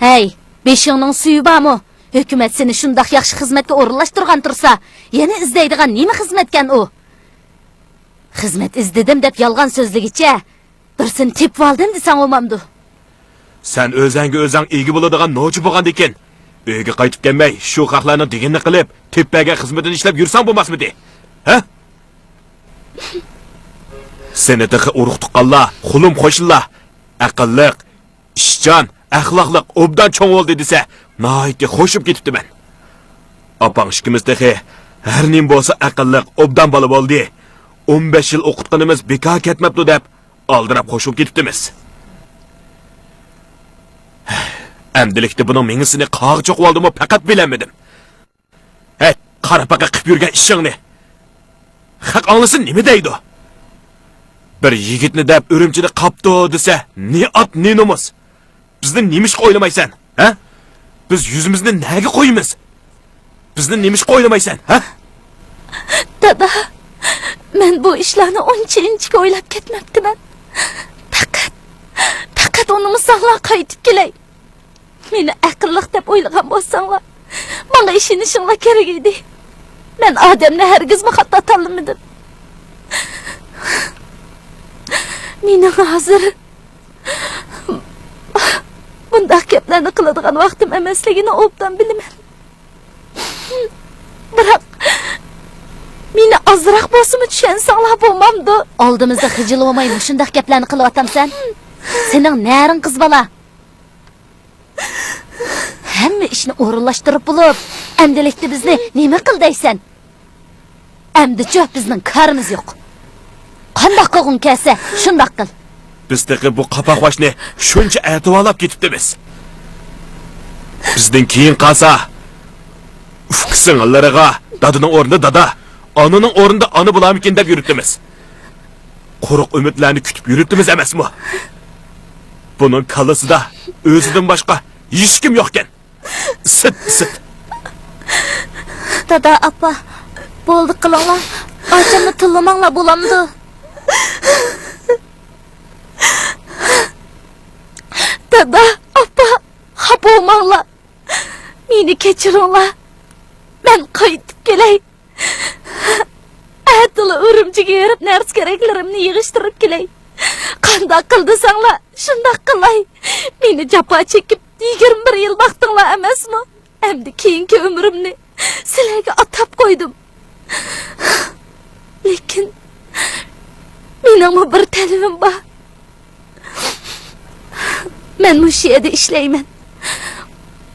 ھەي، بېشىڭنىڭ سۈيى بارمۇ؟ ھۆكۈمەت سېنى شۇنداق ياخشى خىزمەتكە ئورۇنلاشتۇرغان تۇرسا، يەنە ئىزدەيدىغان نېمە خىزمەتكەن ئۇ؟ خىزمەت ئىزدىدىم دەپ يالغان سۆزلىگىچە، بىرسىنى تېپىۋالدىم دېسەڭ بولمامدۇ؟ سەن ئۆزەڭگە ئۆزەڭ ئىگە بولىدىغان نوچى بولغاندىكىن، ئۆيگە قايتىپ كەلمەي، شۇ خەقلەرنىڭ دېگىنىنى قىلىپ، تېپىپ بەرگەن خىزمىتىنى ئىشلەپ يۈرسەڭ بولماسمىدى؟ ھە؟ سېنى تېخى ئۇرۇق-تۇغقانلار، قولۇم-قوشنىلار، ئەقىللىق، ئىشچان، ئەخلاقلىق، ئوبدان چوڭ بولدى دېسە، ناھايىتى خوش بولۇپ كېتىپتىمەن. ئاپاڭ ئىككىمىز تېخى ھەر نېمە بولسا ئەقىللىق، ئوبدان بالا بولدى. ئون بەش يىل ئوقۇتقىنىمىز بىكار كەتمەپتۇ دەپ، ئالدىراپ خوش بولۇپ كېتىپتىمىز. ئەمدىلىكتە بۇنىڭ مېڭىسىنى قاغا چوقۇۋالدىمۇ پەقەت بىلەلمىدىم. ھەي، قارا پاقا قىپ يۈرگەن ئىشىڭنى! خەق ئاڭلىسا نېمە دەيدۇ؟ بىر يىگىتنى دەپ ئۈرۈمچىدە قاپتۇ دېسە، نى ئات، نى نومۇس! بىزنى نېمىشقا ئويلىمايسەن، ھە؟ بىز يۈزىمىزنى نەگە قويىمىز؟ بىزنى نېمىشقا ئويلىمايسەن، ھە؟ دادا، مەن بۇ ئىشلارنى ئۇنچە ئىنچىكە ئويلاپ كەتمەپتىمەن. پەقەت، پەقەت ئۇنىمىساڭلار قايتىپ كېلەي. مېنى ئەقىللىق دەپ ئويلىغان بولساڭلار، ماڭا ئىشىنىشىڭلار كېرەك ئىدى. مەن ئادەمنى ھەرگىزمۇ خاتا تاللىمىدىم. مېنىڭ ھازىر بۇنداق گەپلەرنى قىلىدىغان ۋاقتىم ئەمەسلىكىنى ئوبدان بىلىمەن. بىراق، مېنى ئازراق بولسىمۇ چۈشەنسەڭلار بولمامدۇ؟ ئالدىمىزدا خىجىل بولماي مۇشۇنداق گەپلەرنى قىلىۋاتامسەن؟ سېنىڭ نەرىڭ، قىز بالا؟ ھەممە ئىشنى ئورۇنلاشتۇرۇپ بولۇپ، ئەمدىلىكتە بىزنى نېمە قىل دەيسەن؟ ئەمدىچۇ بىزنىڭ كارىمىز يوق. قانداق قىلغۇڭ كەلسە، شۇنداق قىل. بىز تېخى بۇ قاپاقباشنى شۇنچە ئەتىۋارلاپ كېتىپتىمىز. بىزدىن كېيىن قالسا، ئۇكا سىڭىللىرىغا دادىنىڭ ئورنىدا دادا، ئانىنىڭ ئورنىدا ئانا بولارمىكىن دەپ يۈرۈپتىمىز. قۇرۇق ئۈمىدلەرنى كۈتۈپ يۈرۈپتىمىز ئەمەسمۇ؟ بۇنىڭ كاللىسىدا ئۆزىدىن باشقا ھېچكىم يوقكەن. سىت، سىت. دادا، ئاپا، بولدى قىلىڭلار. ئاچامنى تىللىماڭلار، بولامدۇ؟ دادا، ئاپا، خاپا بولماڭلار. مېنى كەچۈرۈڭلار. مەن قايتىپ كېلەي. ئەتىلا ئۈرۈمچىگە بېرىپ نەرسە كېرەكلىرىمنى يىغىشتۇرۇپ كېلەي. قانداق قىل دېسەڭلار، شۇنداق قىلاي. مېنى جاپا چېكىپ يىگىرمە بىر يىل باقتىڭلار ئەمەسمۇ؟ ئەمدى كېيىنكى ئۆمرۈمنى سىلەرگە ئاتاپ قويدۇم. لېكىن مېنىڭمۇ بىر تەلىپىم بار. مەن مۇشۇ يەردە ئىشلەيمەن.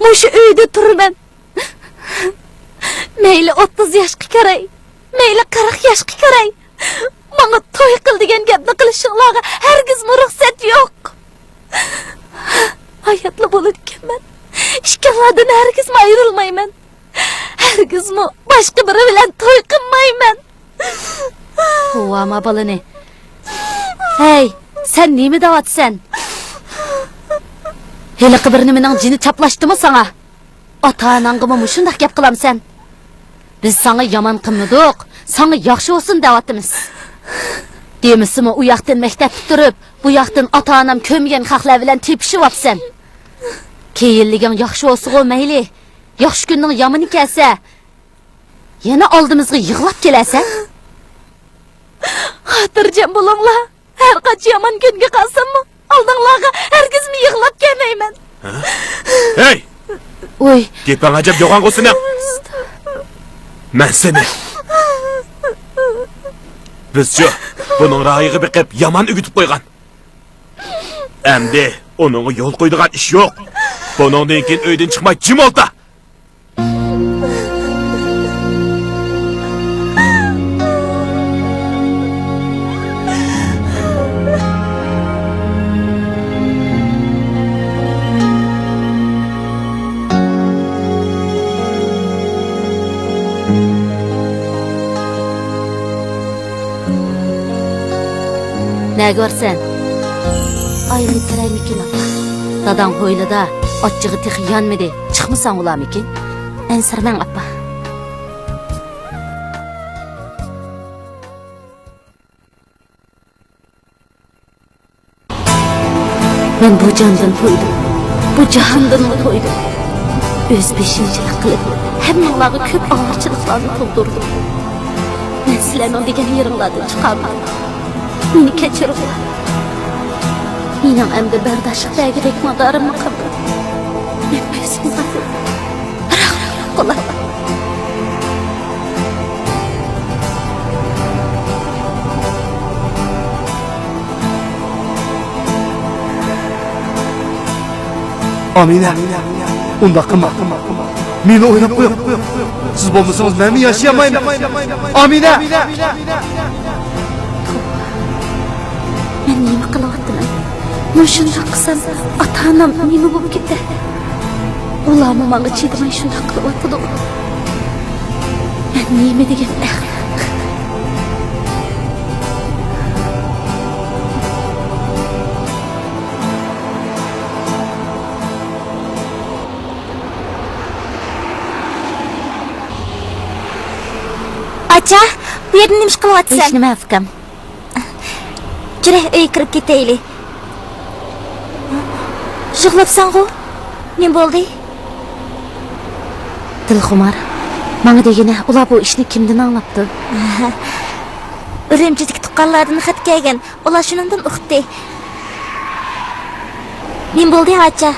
مۇشۇ ئۆيدە تۇرىمەن. مەيلى ئوتتۇز ياشقا كىرەي، مەيلى قىرىق ياشقا كىرەي. ماڭا توي قىل دېگەن گەپنى قىلىشىڭلارغا ھەرگىزمۇ رۇخسەت يوق. ھاياتلا بولىدىكەنمەن. ئىككىڭلاردىن ھەرگىزمۇ ئايرىلمايمەن. ھەرگىزمۇ باشقا بىرى بىلەن توي قىلمايمەن. قوۋاما بالىنى. ھەي، سەن نېمە دەۋاتىسەن؟ ھېلىقى بىر نېمىنىڭ جېنى چاپلاشتىمۇ ساڭا؟ ئاتا-ئاناڭغىمۇ مۇشۇنداق گەپ قىلامسەن؟ بىز ساڭا يامان قىلمىدۇق، ساڭا ياخشى بولسۇن دەۋاتىمىز. دېمىسىمۇ ئۇ ياقتىن مەكتەپتە تۇرۇپ، بۇ ياقتىن ئاتا-ئانام كۆرمىگەن خەقلەر بىلەن تېپىشىۋاپسەن. كېيىنلىكىڭ ياخشى بولسىغۇ مەيلى، ياخشى كۈننىڭ يامىنى كەلسە، يەنە ئالدىمىزغا يىغلاپ كېلەرسەن. خاتىرجەم بولۇڭلار. ھەر قانچە يامان كۈنگە قالساممۇ، ئالدىڭلارغا ھەرگىزمۇ يىغلاپ كەلمەيمەن. ھە؟ ھەي! ۋوي! گېپىڭ ئەجەب يوغانغۇ سېنىڭ. مەن سېنى. بىزچۇ، بۇنىڭ رايىغا بېقىپ يامان ئۆگىتىپ قويغان. ئەمدى ئۇنىڭغا يول قويىدىغان ئىش يوق. بۇنىڭدىن كېيىن ئۆيدىن چىقماي جىم ئولتۇر. نەگە بارىسەن؟ ئايلىنىپ كىرەيمىكىن، ئاپا؟ داداڭ ھويلىدا، ئاچچىقى تېخى يانمىدى. چىقمىساڭ بولارمىكىن؟ ئەنسىرىمەڭ، ئاپا. مەن بۇ جاندىن تويدۇم، بۇ جاھاندىنمۇ تويدۇم. ئۆز بېشىمچىلىق قىلىپ، ھەممىڭلارغا كۆپ ئاۋارىچىلىقلارنى تۇغدۇردۇم. مەن سىلەرنىڭ دېگەن يېرىڭلاردىن چىقالمىدىم. مېنى كەچۈرۈڭلار. مېنىڭ ئەمدى بەرداشلىق بەرگۈدەك مادارىممۇ قالمىدى. مەن كۆزۈمنى ئاچتىم. ئامىنە، ئۇنداق قىلما. مېنى ئويلاپ قويۇڭ. سىز بولمىسىڭىز مەنمۇ ياشىيالمايمەن. ئامىنە! مەن نېمە قىلىۋاتىمەن؟ مۇشۇنداق قىلسام، ئاتا-ئانام نېمە بولۇپ كېتەر؟ ئۇلارمۇ ماڭا چىدىماي شۇنداق قىلىۋاتىدۇ. مەن نېمە دېگەن ئەخمەق؟ ئاچا، بۇ يەردە نېمە ئىش قىلىۋاتىسەن؟ ھېچنېمە، ئۇكام. جۈرە، ئۆيگە كىرىپ كېتەيلى. يىغلاپسەنغۇ؟ نېمە بولدى؟ دىلخۇمار، ماڭا دېگىنە، ئۇلار بۇ ئىشنى كىمدىن ئاڭلاپتۇ؟ ئۈرۈمچىدىكى تۇغقانلاردىن خەت كەلگەن. ئۇلار شۇنىڭدىن ئۇقتى. نېمە بولدى، ئاچا؟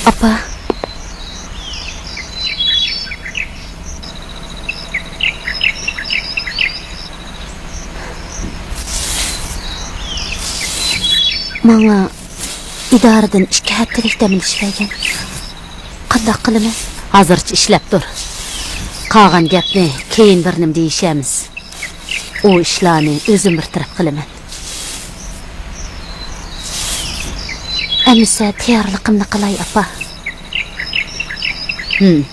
ئاپا. ماڭا ئىدارىدىن ئىككى ھەپتىلىك دەم ئېلىش بەرگەن. قانداق قىلىمەن؟ ھازىرچە ئىشلەپ تۇر. قالغان گەپنى كېيىن بىر نېمە دېيىشەرمىز. ئۇ ئىشلارنى ئۆزۈم بىر تەرەپ قىلىمەن. ئەمىسە تەييارلىقىمنى قىلاي، ئاپا. ھىم.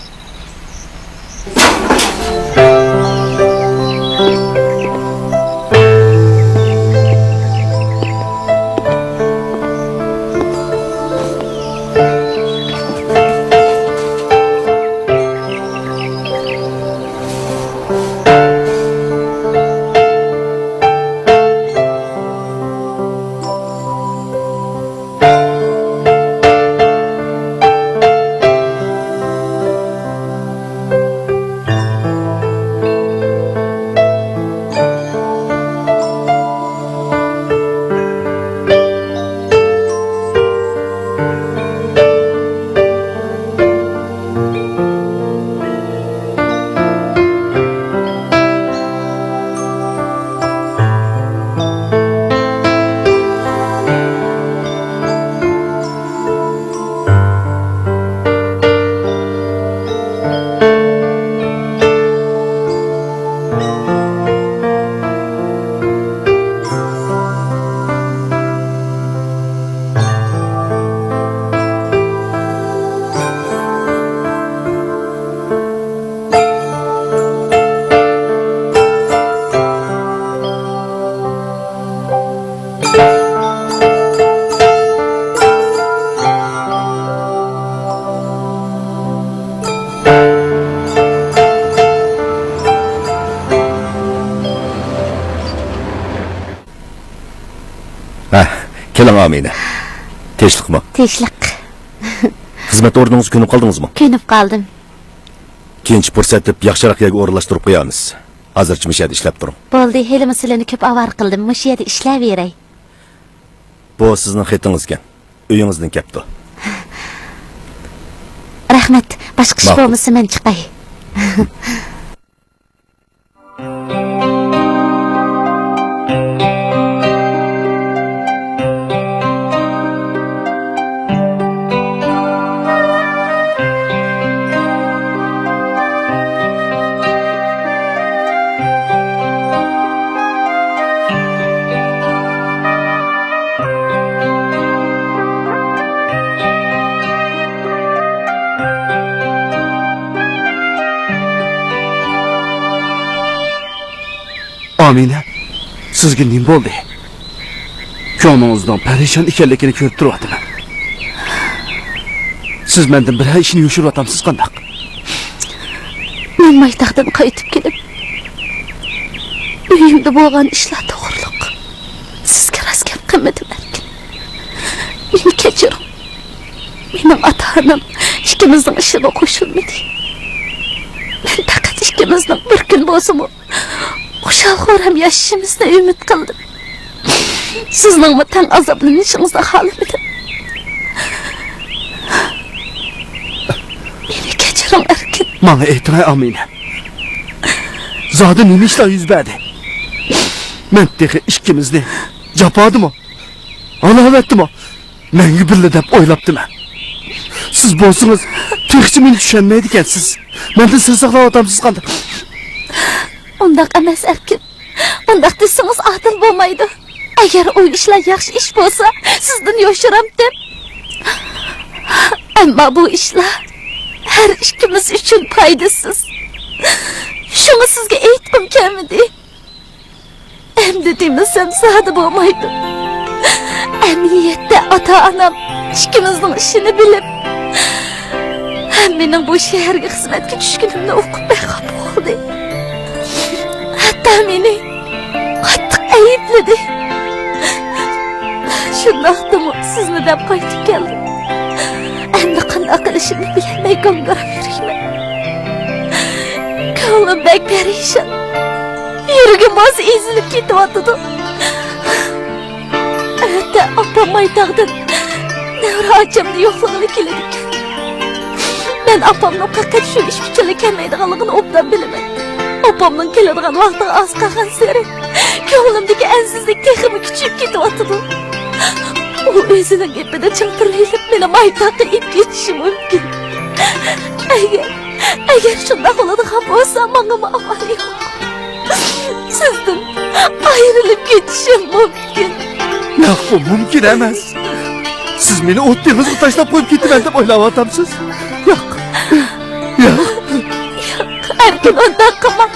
ھە، كېلىڭ ئامىنە. تىنچلىقمۇ؟ تىنچلىق. خىزمەت ئورنىڭىزغا كۆنۈپ قالدىڭىزمۇ؟ كۆنۈپ قالدىم. كېيىنچە پۇرسەت تېپىپ ياخشىراق يەرگە ئورۇنلاشتۇرۇپ قويارمىز. ھازىرچە مۇشۇ يەردە ئىشلەپ تۇرۇڭ. بولدى، ھېلىمۇ سىلىنى كۆپ ئاۋارە قىلدىم. مۇشۇ يەردە ئىشلەۋېرەي. بۇ سىزنىڭ خېتىڭىزكەن. ئۆيىڭىزدىن كەپتۇ. رەھمەت. باشقا ئىش ماقۇل. بولمىسا مەن چىقاي. ئامىنە، سىزگە نېمە بولدى؟ كۆڭلىڭىزنىڭ پەرىشان ئىكەنلىكىنى كۆرۈپ تۇرۇۋاتىمەن. سىز مەندىن بىرەر ئىشنى يوشۇرۇۋاتامسىز قانداق؟ مەن مايتاغدىن قايتىپ كېلىپ، ئۆيۈمدە بولغان ئىشلار توغرۇلۇق سىزگە راست گەپ قىلمىدىم، ئەركىن. مېنى كەچۈرۈڭ. مېنىڭ ئاتا-ئانام ئىككىمىزنىڭ ئىشىغا قوشۇلمىدى. مەن پەقەت ئىككىمىزنىڭ بىر كۈن بولسىمۇ خۇشال-خۇرام ياشىشىمىزنى ئۈمىد قىلدىم. سىزنىڭمۇ تەڭ ئازابلىنىشىڭىزنى خالىمىدىم. مېنى كەچۈرۈڭ، ئەركىن. ماڭا ئېيتىڭ، ئامىنە. زادى نېمە ئىشلار يۈز بەردى؟ مەن تېخى ئىككىمىزنى جاپادىمۇ، ھالاۋەتتىمۇ مەڭگۈ بىللە دەپ ئويلاپتىمەن. سىز بولسىڭىز تېخىچە مېنى چۈشەنمەيدىكەنسىز. مەندىن سىر ساقلاۋاتامسىز قانداق؟ ئۇنداق ئەمەس، ئەركىن. ئۇنداق دېسىڭىز ئادىل بولمايدۇ. ئەگەر ئۇ ئىشلار ياخشى ئىش بولسا، سىزدىن يوشۇرامتىم. ئەمما بۇ ئىشلار ھەر ئىككىمىز ئۈچۈن پايدىسىز. شۇڭا سىزگە ئېيتقۇم كەلمىدى. ئەمدى دېمىسەم زادى بولمايدۇ. ئەمەلىيەتتە ئاتا-ئانام ئىككىمىزنىڭ ئىشىنى بىلىپ، ھەم مېنىڭ بۇ شەھەرگە خىزمەتكە چۈشكىنىمنى ئۇقۇپ بەك خاپا بولدى. ھەتتا مېنى قاتتىق ئەيىبلىدى. شۇنداقتىمۇ سىزنى دەپ قايتىپ كەلدىم. ئەمدى قانداق قىلىشىمنى بىلەلمەي گاڭگىراپ يۈرىمەن. كۆڭلۈم بەك پەرىشان. يۈرىكىم بولسا ئېزىلىپ كېتىۋاتىدۇ. ئەتە ئاپام مايتاغدىن نەۋرە ئاچامنى يوقلىغىلى كېلىدىكەن. مەن ئاپامنىڭ پەقەت شۇ ئىش ئۈچۈنلا كەلمەيدىغانلىقىنى ئوبدان بىلىمەن. ئاپامنىڭ كېلىدىغان ۋاقتىغا ئاز قالغانسېرى كۆڭلۈمدىكى ئەنسىزلىك تېخىمۇ كۈچىيىپ كېتىۋاتىدۇ. ئۇ ئۆزىنىڭ گېپىدە چىڭ تۇرۇۋېلىپ، مېنى مايتاغقا ئېلىپ كېتىشى مۇمكىن. ئەگەر، ئەگەر شۇنداق بولىدىغان بولسا، ماڭىمۇ ئامال يوق. سىزدىن ئايرىلىپ كېتىشىم مۇمكىن. ياق، بۇ مۇمكىن ئەمەس. سىز مېنى ئوت دېڭىزغا تاشلاپ قويۇپ كېتىمەن دەپ ئويلاۋاتامسىز؟ ياق. ياق. ياق، ئەركىن، ئۇنداق قىلماڭ.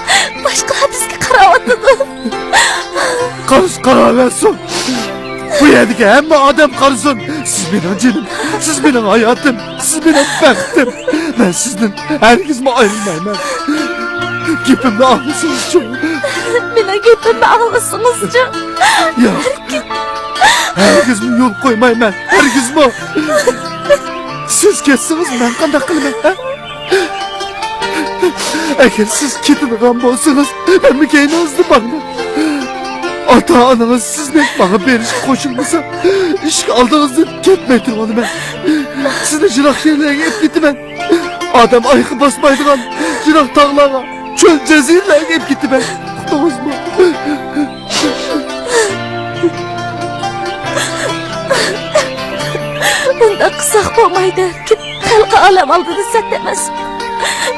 باشقىلار بىزگە قاراۋاتىدۇ. قارىسا قاراۋەرسۇن. بۇ يەردىكى ھەممە ئادەم قارىسۇن. سىز مېنىڭ جېنىم، سىز مېنىڭ ھاياتىم، سىز مېنىڭ بەختىم. مەن سىزدىن ھەرگىزمۇ ئايرىلمايمەن. گېپىمنى ئاڭلىسىڭىزچۇ؟ مېنىڭ گېپىمنى ئاڭلىسىڭىزچۇ؟ ياق. ھەرگىزمۇ يول قويمايمەن. ھەرگىزمۇ. سىز كەتسىڭىز، مەن قانداق قىلىمەن، ھە؟ ئەگەر سىز كېتىدىغان بولسىڭىز، مەنمۇ كەينىڭىزدىن بارىمەن. ئاتا-ئانىڭىز سىزنى ماڭا بېرىشكە قوشۇلمىسا، ئىشىك ئالدىڭىزدىن كەتمەي تۇرۇۋالىمەن. سىزنى يىراق يەرلەرگە ئېلىپ كېتىمەن. ئادەم ئايىقى باسمايدىغان يىراق تاغلارغا، چۆل جەزىرىلەرگە ئېلىپ كېتىمەن. ئۇقتىڭىزمۇ؟ بۇنداق قىلساق بولمايدۇ. خەلقى ئالەم ئالدىدا سەت ئەمەس.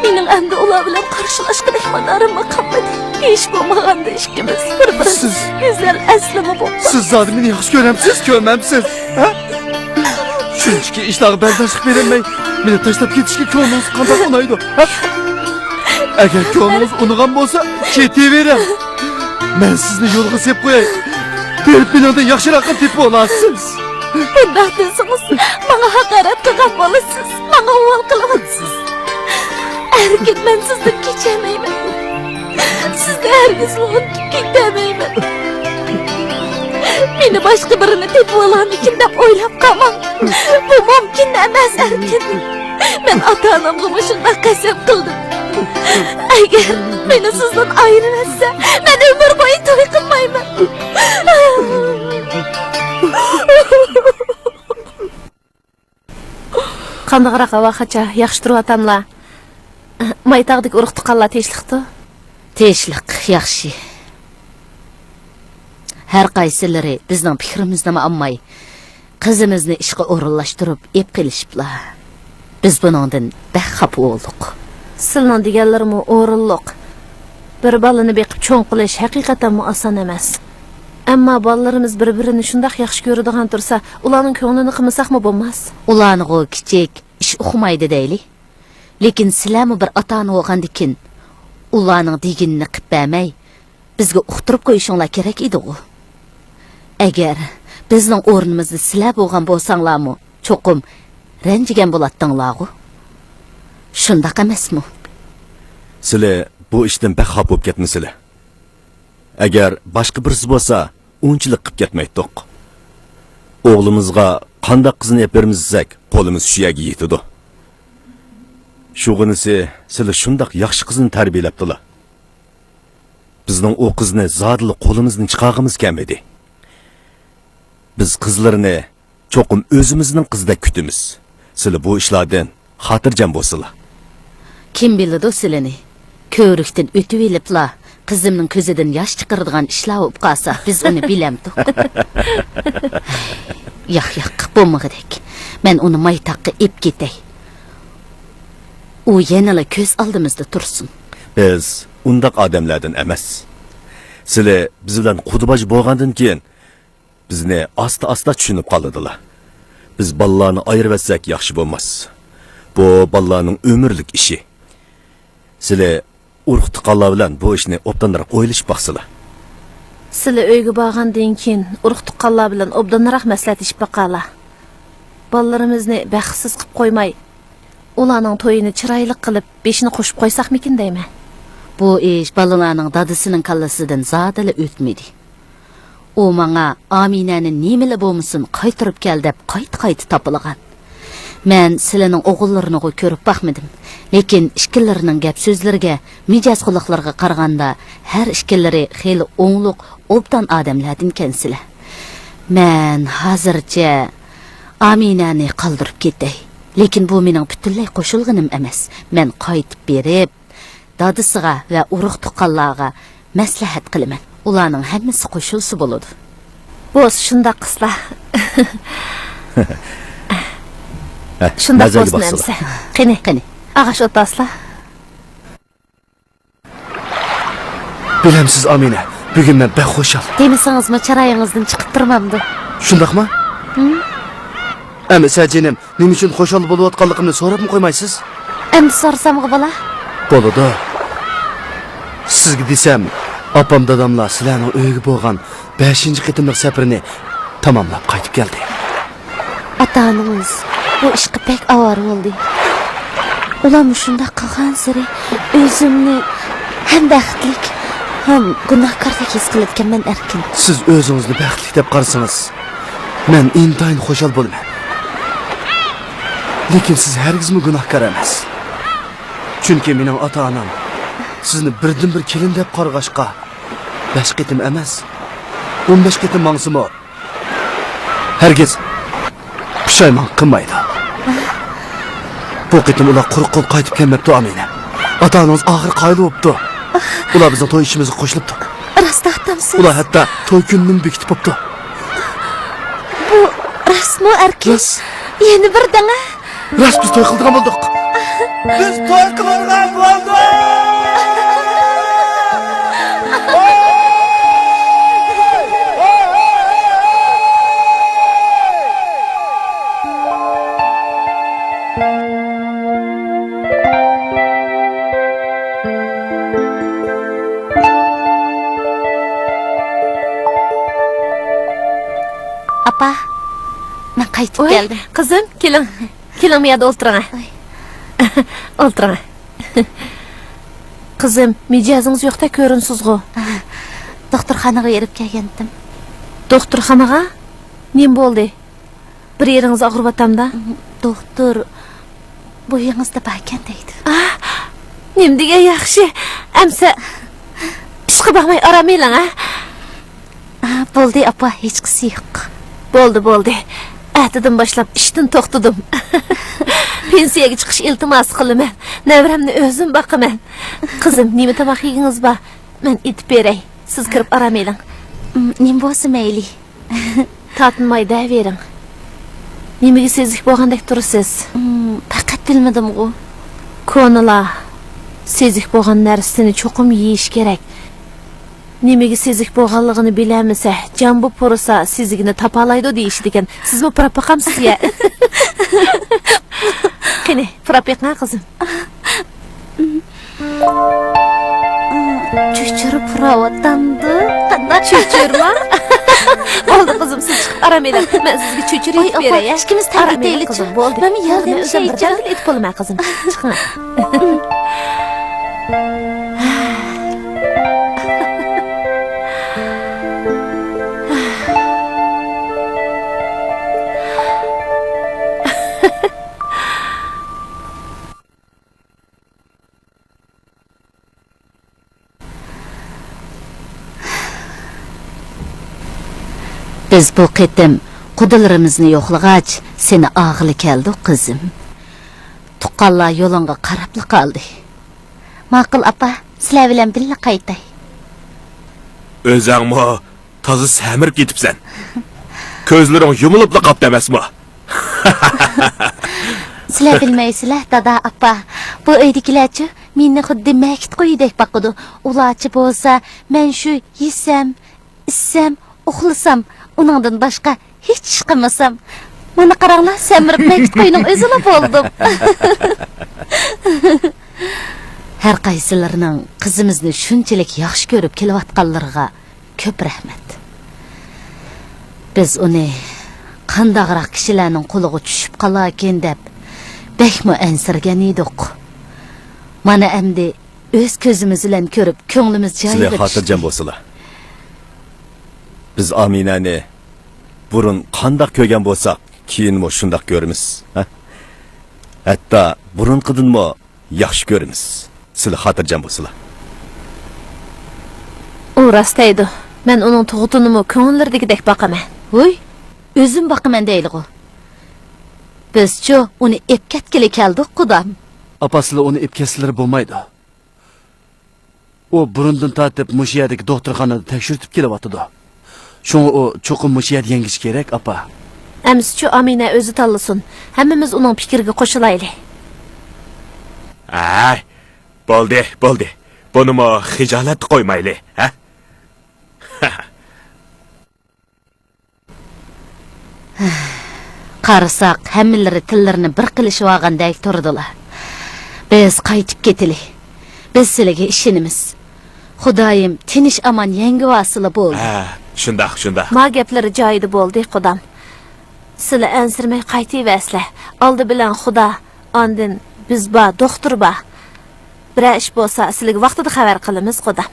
مېنىڭ ئەمدى ئۇلار بىلەن قارشىلاشقۇدەك مادارىممۇ قالمىدى. ھېچ بولمىغاندا ئىككىمىز بىر-بىرىمىز سىز، گۈزەل ئەسلىمە بولۇپ. سىز زادى مېنى ياخشى كۆرەمسىز، كۆرمەمسىز؟ ھە؟ شۇنچىكى ئىشلارغا بەرداشلىق بېرەلمەي، مېنى تاشلاپ كېتىشكە كۆڭلىڭىز قانداق ئۇنايدۇ؟ ھە؟ ئەگەر كۆڭلىڭىز ئۇنىغان بولسا، كېتىۋېرىڭ. مەن سىزنى يولغا سېلىپ قوياي. بېرىپ مېنىڭدىن ياخشىراقنى تېپىپ ئالارسىز. بۇنداق دېسىڭىز، ماڭا ھاقارەت قىلغان بولىسىز، ماڭا ئۇۋال قىلىۋاتىسىز. ئەركىن، مەن سىزدىن كېچەلمەيمەن. سىزنى ھەرگىزمۇ ئۇنتۇپ كېتەلمەيمەن. مېنى باشقا بىرىنى تېپىۋالامىكىن دەپ ئويلاپ قالماڭ. بۇ مۇمكىن ئەمەس، ئەركىن. مەن ئاتا-ئانامغىمۇ شۇنداق قەسەم قىلدىم. ئەگەر مېنى سىزدىن ئايرىۋەتسە، مەن ئۆمۈر بويى توي قىلمايمەن. قانداقراق ھاۋا-خاچا، ياخشى تۇرۇۋاتاملا؟ مايتاغدىكى ئۇرۇق-تۇغقانلار تىنچلىقتۇ؟ تىنچلىق، ياخشى. ھەر قايسىلىرى بىزنىڭ پىكرىمىزنىمۇ ئالماي، قىزىمىزنى ئىشقا ئورۇنلاشتۇرۇپ ئېپ قېلىشىپلا. بىز بۇنىڭدىن بەك خاپا بولدۇق. سىلىنىڭ دېگەنلىرىمۇ ئورۇنلۇق. بىر بالىنى بېقىپ چوڭ قىلىش ھەقىقەتەنمۇ ئاسان ئەمەس. ئەمما بالىلىرىمىز بىر-بىرىنى شۇنداق ياخشى كۆرىدىغان تۇرسا، ئۇلارنىڭ كۆڭلىنى قىلمىساقمۇ بولماس. ئۇلارنىغۇ كىچىك، ئىش ئۇقمايدۇ دەيلى. لېكىن سىلەرمۇ بىر ئاتا-ئانا بولغاندىكىن، ئۇلارنىڭ دېگىنىنى قىپ بەرمەي، بىزگە ئۇقتۇرۇپ قويۇشۇڭلار كېرەك ئىدىغۇ. ئەگەر بىزنىڭ ئورنىمىزدا سىلەر بولغان بولساڭلارمۇ، چوقۇم رەنجىگەن بولاتتىڭلارغۇ. شۇنداق ئەمەسمۇ؟ سىلى بۇ ئىشتىن بەك خاپا بولۇپ كەتمىسىلە. ئەگەر باشقا بىرسى بولسا، ئۇنچىلىك قىپ كەتمەيتتۇق. ئوغلىمىزغا قانداق قىزنى ئېلىپ بېرىمىز دېسەك، قولىمىز شۇ يەرگە يېتىدۇ. شۇغىنىسى، سىلى شۇنداق ياخشى قىزنى تەربىيەلەپتىلا. بىزنىڭ ئۇ قىزنى زادىلا قولىمىزدىن چىقارغىمىز كەلمىدى. بىز قىزلىرىنى چوقۇم ئۆزىمىزنىڭ قىزىدەك كۈتىمىز. سىلى بۇ ئىشلاردىن خاتىرجەم بولسىلا. كىم بىلىدۇ سىلىنى؟ كۆۋرۈكتىن ئۆتۈۋېلىپلا، قىزىمنىڭ كۆزىدىن ياش چىقىرىدىغان ئىشلار بولۇپ قالسا، بىز ئۇنى بىلەمدۇق؟ ياق، ياق، بولمىغۇدەك. مەن ئۇنى مايتاققا ئېپ كېتەي. ئۇ يەنىلا كۆز ئالدىمىزدا تۇرسۇن. بىز ئۇنداق ئادەملەردىن ئەمەس. سىلى بىز بىلەن قۇدا باجا بولغاندىن كېيىن، بىزنى ئاستا-ئاستا چۈشىنىپ قالىدىلا. بىز بالىلارنى ئايرىۋەتسەك ياخشى بولماس. بۇ بالىلارنىڭ ئۆمۈرلۈك ئىشى. سىلى ئۇرۇق-تۇغقانلار بىلەن بۇ ئىشنى ئوبدانراق ئويلىشىپ باقسىلا. سىلى ئۆيگە بارغاندىن كېيىن ئۇرۇق-تۇغقانلار بىلەن ئوبدانراق مەسلىھەتلىشىپ باقالا. بالىلىرىمىزنى بەختسىز قىلىپ قويماي، ئۇلارنىڭ تويىنى چىرايلىق قىلىپ، بېشىنى قوشۇپ قويساقمىكىن دەيمەن. بۇ ئىش بالىلارنىڭ دادىسىنىڭ كاللىسىدىن زادىلا ئۆتمىدى. ئۇ ماڭا، «ئامىنەنى نېمىلا بولمىسۇن، قايتۇرۇپ كەل» دەپ قايتا-قايتا تاپىلىغان. مەن سىلىنىڭ ئوغۇللىرىنىغۇ كۆرۈپ باقمىدىم، لېكىن ئىككىلىرىنىڭ گەپ-سۆزلىرىگە، مىجەز-قۇلۇقلىرىغا قارىغاندا، ھەر ئىككىلىرى خېلى ئوڭلۇق، ئوبدان ئادەملەردىنكەنسىلەر. مەن ھازىرچە ئامىنەنى قالدۇرۇپ كېتەي. لېكىن بۇ مېنىڭ پۈتۈنلەي قوشۇلغىنىم ئەمەس. مەن قايتىپ بېرىپ، دادىسىغا ۋە ئۇرۇق-تۇغقانلارغا مەسلىھەت قىلىمەن. ئۇلارنىڭ ھەممىسى قوشۇلسا بولىدۇ. بولسا شۇنداق قىلسىلا. ھە، شۇنداق مەزەلگە بولسۇن باقسىلا. ئەمىسە. قېنى، قېنى. ئاغاش ئولتۇرسىلا. بىلەمسىز، ئامىنە، بۈگۈن مەن بەك خۇشال. دېمىسىڭىزمۇ، چىرايىڭىزدىن چىقىپ تۇرمامدۇ؟ شۇنداقمۇ؟ ھىم. ئەمىسە جېنىم، نېمە ئۈچۈن خۇشال بولۇۋاتقانلىقىمنى سوراپمۇ قويمايسىز؟ ئەمدى سورىسامغۇ بولا؟ بولىدۇ. سىزگە دېسەم، ئاپام داداملار سىلەرنىڭ ئۆيگە بولغان بەشىنچى قېتىملىق سەپىرىنى تاماملاپ قايتىپ كەلدى. ئاتا-ئانىڭىز بۇ ئىشقا بەك ئاۋارە بولدى. ئۇلار مۇشۇنداق قىلغانسېرى ئۆزۈمنى ھەم بەختلىك، ھەم گۇناھكاردەك ھېس قىلىدىكەنمەن، ئەركىن. سىز ئۆزىڭىزنى بەختلىك دەپ قارىسىڭىز، مەن ئىنتايىن خۇشال بولىمەن. لېكىن سىز ھەرگىزمۇ گۇناھكار ئەمەس. چۈنكى مېنىڭ ئاتا-ئانام سىزنى بىردىنبىر كېلىن دەپ قارىغاچقا، بەش قېتىم ئەمەس، ئون بەش قېتىم ماڭسىمۇ، ھەرگىز پۇشايمان قىلمايدۇ. بۇ قېتىم ئۇلار قۇرۇق قول قايتىپ كەلمەپتۇ، ئامىنە. ئاتا-ئانىڭىز ئاخىرى قايىل بوپتۇ. ئۇلار بىزنىڭ توي ئىشىمىزغا قوشۇلۇپتۇ. راست ئاتامسىز؟ ئۇلار ھەتتا توي كۈنىنىمۇ بېكىتىپ بوپتۇ. بۇ راستمۇ، ئەركىن؟ راست. يەنە بىر دەڭە. راست، بىز توي قىلىدىغان بولدۇق. بىز توي قىلىدىغان بولدۇق. ئاپا، مەن قايتىپ ۋاي، كەلدىم. قىزىم، كېلىڭ. كېلىڭ، بۇ يەردە ئولتۇرۇڭ. ۋاي. ئولتۇرۇڭ. قىزىم، مىجەزىڭىز يوقتەك كۆرۈنىسىزغۇ؟ دوختۇرخانىغا بېرىپ كەلگەنتىم. دوختۇرخانىغا؟ نېمە بولدى؟ بىر يېرىڭىز ئاغرىۋاتامدا؟ دوختۇر، بويىڭىزدا باركەن دەيدۇ. ئا، نېمە دېگەن ياخشى. ئەمسە ئىشقا بارماي ئارام ئېلىڭ، ھە؟ ئا، بولدى، ئاپا، ھېچقىسى يوق. بولدى، بولدى. ئەتىدىن باشلاپ ئىشتىن توختىدىم. پېنسىيەگە چىقىش ئىلتىماسى قىلىمەن. نەۋرەمنى ئۆزۈم باقىمەن. قىزىم، نېمە تاماق يېگىڭىز بار؟ مەن ئېتىپ بېرەي. سىز كىرىپ ئارام ئېلىڭ. م، نېمە بولسا مەيلى. تارتىنماي دەۋېرىڭ. نېمىگە سېزىك بولغاندەك تۇرىسىز؟ م، پەقەت بىلمىدىمغۇ. كونىلار سېزىك بولغان نەرسىنى چوقۇم يېيىش كېرەك. نېمىگە سېزىك بولغانلىقىنى بىلەلمىسە، جامبۇ پۇرىسا سېزىكىنى تاپالايدۇ دېيىشىدىكەن. سىزمۇ پۇراپ باقامسىز يە؟ قېنى، پۇراپ بېقىڭ، قىزىم. چۆچۈرە پۇراۋاتامدۇ؟ قانداق؟ چۆچۈرىمۇ؟ بولدى، قىزىم، سىز چىقىپ ئارام ئېلىڭ. مەن سىزگە چۆچۈرە ئېتىپ بېرەي، ھە؟ ئىككىمىز تەڭ ئارام ئېلىڭ، ئېتەيلىچۇ. قىزىم، بولدى. مەن ياردەم بولدى، ئۆزۈم بىر ئېتەيچۇ. جان بىلەن ئېتىپ بولىمەن، قىزىم. چىقىڭ. بىز بۇ قېتىم قۇدىلىرىمىزنى يوقلىغاچ، سېنى ئاغىلى كەلدۇق، قىزىم. تۇغقانلار يولۇڭغا قاراپلا قالدى. ماقۇل، ئاپا، سىلەر بىلەن بىللە قايتاي. ئۆزەڭمۇ تازا سەمرىپ كېتىپسەن. كۆزلىرىڭ يۇمۇلۇپلا قاپتۇ ئەمەسمۇ؟ سىلەر بىلمەيسىلەر، دادا، ئاپا. بۇ ئۆيدىكىلەرچۇ، مېنى خۇددى مەكىت قويىدەك باقىدۇ. ئۇلارچە بولسا، مەن شۇ يېسەم، ئىچسەم، ئۇخلىسام، ئۇنىڭدىن باشقا ھېچ ئىش قىلمىسام، مانا قاراڭلار، سەمرىپ مەكىت قوينىڭ ئۆزىلا بولدۇم. ھەر قايسىلىرىنىڭ قىزىمىزنى شۇنچىلىك ياخشى كۆرۈپ كېلىۋاتقانلىرىغا كۆپ رەھمەت. بىز ئۇنى قانداقراق كىشىلەرنىڭ قولىغا چۈشۈپ قالاركىن دەپ بەكمۇ ئەنسىرىگەن ئىدۇق. مانا ئەمدى ئۆز كۆزىمىز بىلەن كۆرۈپ، كۆڭلىمىز جايىغا چۈشتى. سىلەر خاتىرجەم بولسىلا. بىز ئامىنەنى بۇرۇن قانداق كۆرگەن بولساق، كېيىنمۇ شۇنداق كۆرىمىز. ھە؟ ھەتتا بۇرۇنقىدىنمۇ ياخشى كۆرىمىز. سىلەر خاتىرجەم بولسىلا. ئۇ راست دەيدۇ. مەن ئۇنىڭ تۇغۇتىنىمۇ كۆڭۈللىرىدىكىدەك باقىمەن. ھوي، ئۆزۈم باقىمەن دەيلىغۇ. بىزچۇ ئۇنى ئېپ كەتكىلى كەلدۇق، قۇدام. ئاپا، سىلەر ئۇنى ئېپ كەتسىلىرى بولمايدۇ. ئۇ بۇرۇندىن تارتىپ مۇشۇ يەردىكى دوختۇرخانىدا تەكشۈرتۈپ كېلىۋاتىدۇ. شۇڭا ئۇ چوقۇم مۇشۇ يەردە يەڭگۈشى كېرەك، ئاپا. ئەمىسىچۇ ئامىنە ئۆزى تاللىسۇن. ھەممىمىز ئۇنىڭ پىكرىگە قوشۇلايلى. ھەي، بولدى، بولدى. بۇنىمۇ خىجالەتتە قويمايلى، ھە؟ قارىساق، ھەممىلىرى تىللىرىنى بىر قىلىشىۋالغاندەك تۇردىلا. بىز قايتىپ كېتىلى. بىز سىلىگە ئىشىنىمىز. خۇدايىم تىنچ ئامان يەڭگىۋالسىلا بولدى. ھە، شۇنداق، شۇنداق. ما گەپلىرى جايىدا بولدى، قۇدام. سىلە ئەنسىرىمەي قايتىۋەرسىلە. ئالدى بىلەن خۇدا، ئاندىن بىز بار، دوختۇر بار. بىرەر ئىش بولسا، سىلىگە ۋاقتىدا خەۋەر قىلىمىز، قۇدام.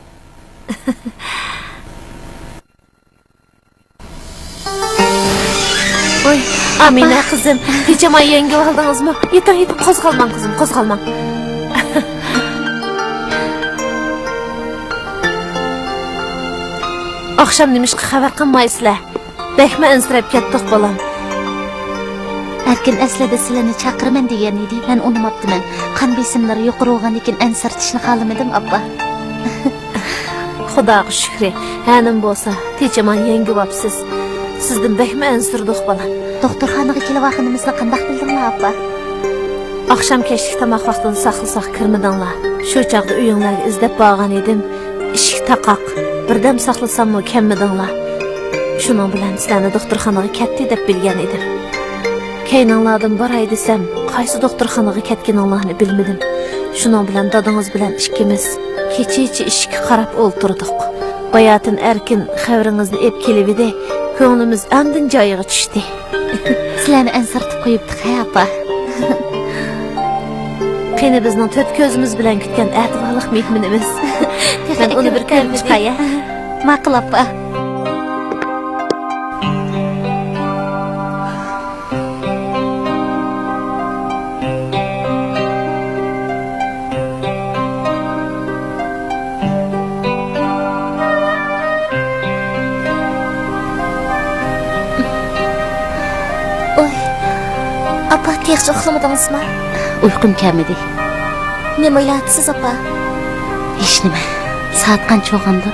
ۋوي، ئامىنە قىزىم، تېچىماي يەڭگىۋالدىڭىزمۇ؟ يېتىڭ، يېتىڭ، قوزغالماڭ قىزىم، قوزغالماڭ. ئاخشام نېمىشقا خەۋەر قىلمايسىلەر؟ بەكمۇ ئەنسىرەپ كەتتۇق، بالام. ئەركىن ئەسلىدە سىلىنى چاقىرىمەن دېگەن ئىدى، مەن ئۇنىماپتىمەن. قان بېسىملىرى يۇقىرى بولغاندىكىن ئەنسىرىتىشنى خالىمىدىم، ئاپا. خۇداغا شۈكرى، ھەنىم بولسا تېچىماي يەڭگىۋاپسىز. سىزدىن بەكمۇ ئەنسىرىدۇق، بالام. دوختۇرخانىغا كېلىۋالغىنىمىزنى قانداق بىلدىڭلار، ئاپا؟ ئاخشام كەچلىك تاماق ۋاقتىدا ساقلىساق كىرمىدىڭلار. شۇ چاغدا ئۆيۈڭلارگە ئىزدەپ بارغان ئىدىم. ئىشىك تاقاق. بىردەم ساقلىساممۇ كەلمىدىڭلار. شۇنىڭ بىلەن سىلەرنى دوختۇرخانىغا كەتتى دەپ بىلگەن ئىدىم. كەينىڭلاردىن باراي دېسەم، قايسى دوختۇرخانىغا كەتكىنىڭلارنى بىلمىدىم. شۇنىڭ بىلەن دادىڭىز بىلەن ئىككىمىز كېچىچە ئىشىككە قاراپ ئولتۇردۇق. باياتىن ئەركىن خەۋىرىڭىزنى ئېلىپ كېلىۋىدى، كۆڭلىمىز ئاندىن جايىغا چۈشتى. سىلەرنى ئەنسىرىتىپ قويۇپتۇق ھە، ئاپا. قېنى بىزنىڭ تۆت كۆزىمىز بىلەن كۈتكەن ئەتىۋارلىق مېھمىنىمىز. مەن ئۇنى بىر كۆرۈپ چىقاي. ماقۇل، ئاپا. ئوي، ئاپا، تېخىچە ئۇخلىمىدىڭىزمۇ؟ ئۇيقۇم كەلمىدى. نېمە ئويلاۋاتىسىز، ئاپا؟ ھېچنېمە. سائەت قانچە بولغاندۇ؟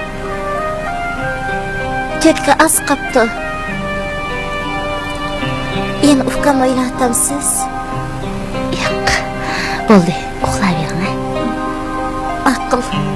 تۆتكە ئاز قاپتۇ. يەنە ئۇكام ئويلاۋاتامسىز؟ ياق، بولدى، ئۇخلاۋېرىڭ. ماقۇل.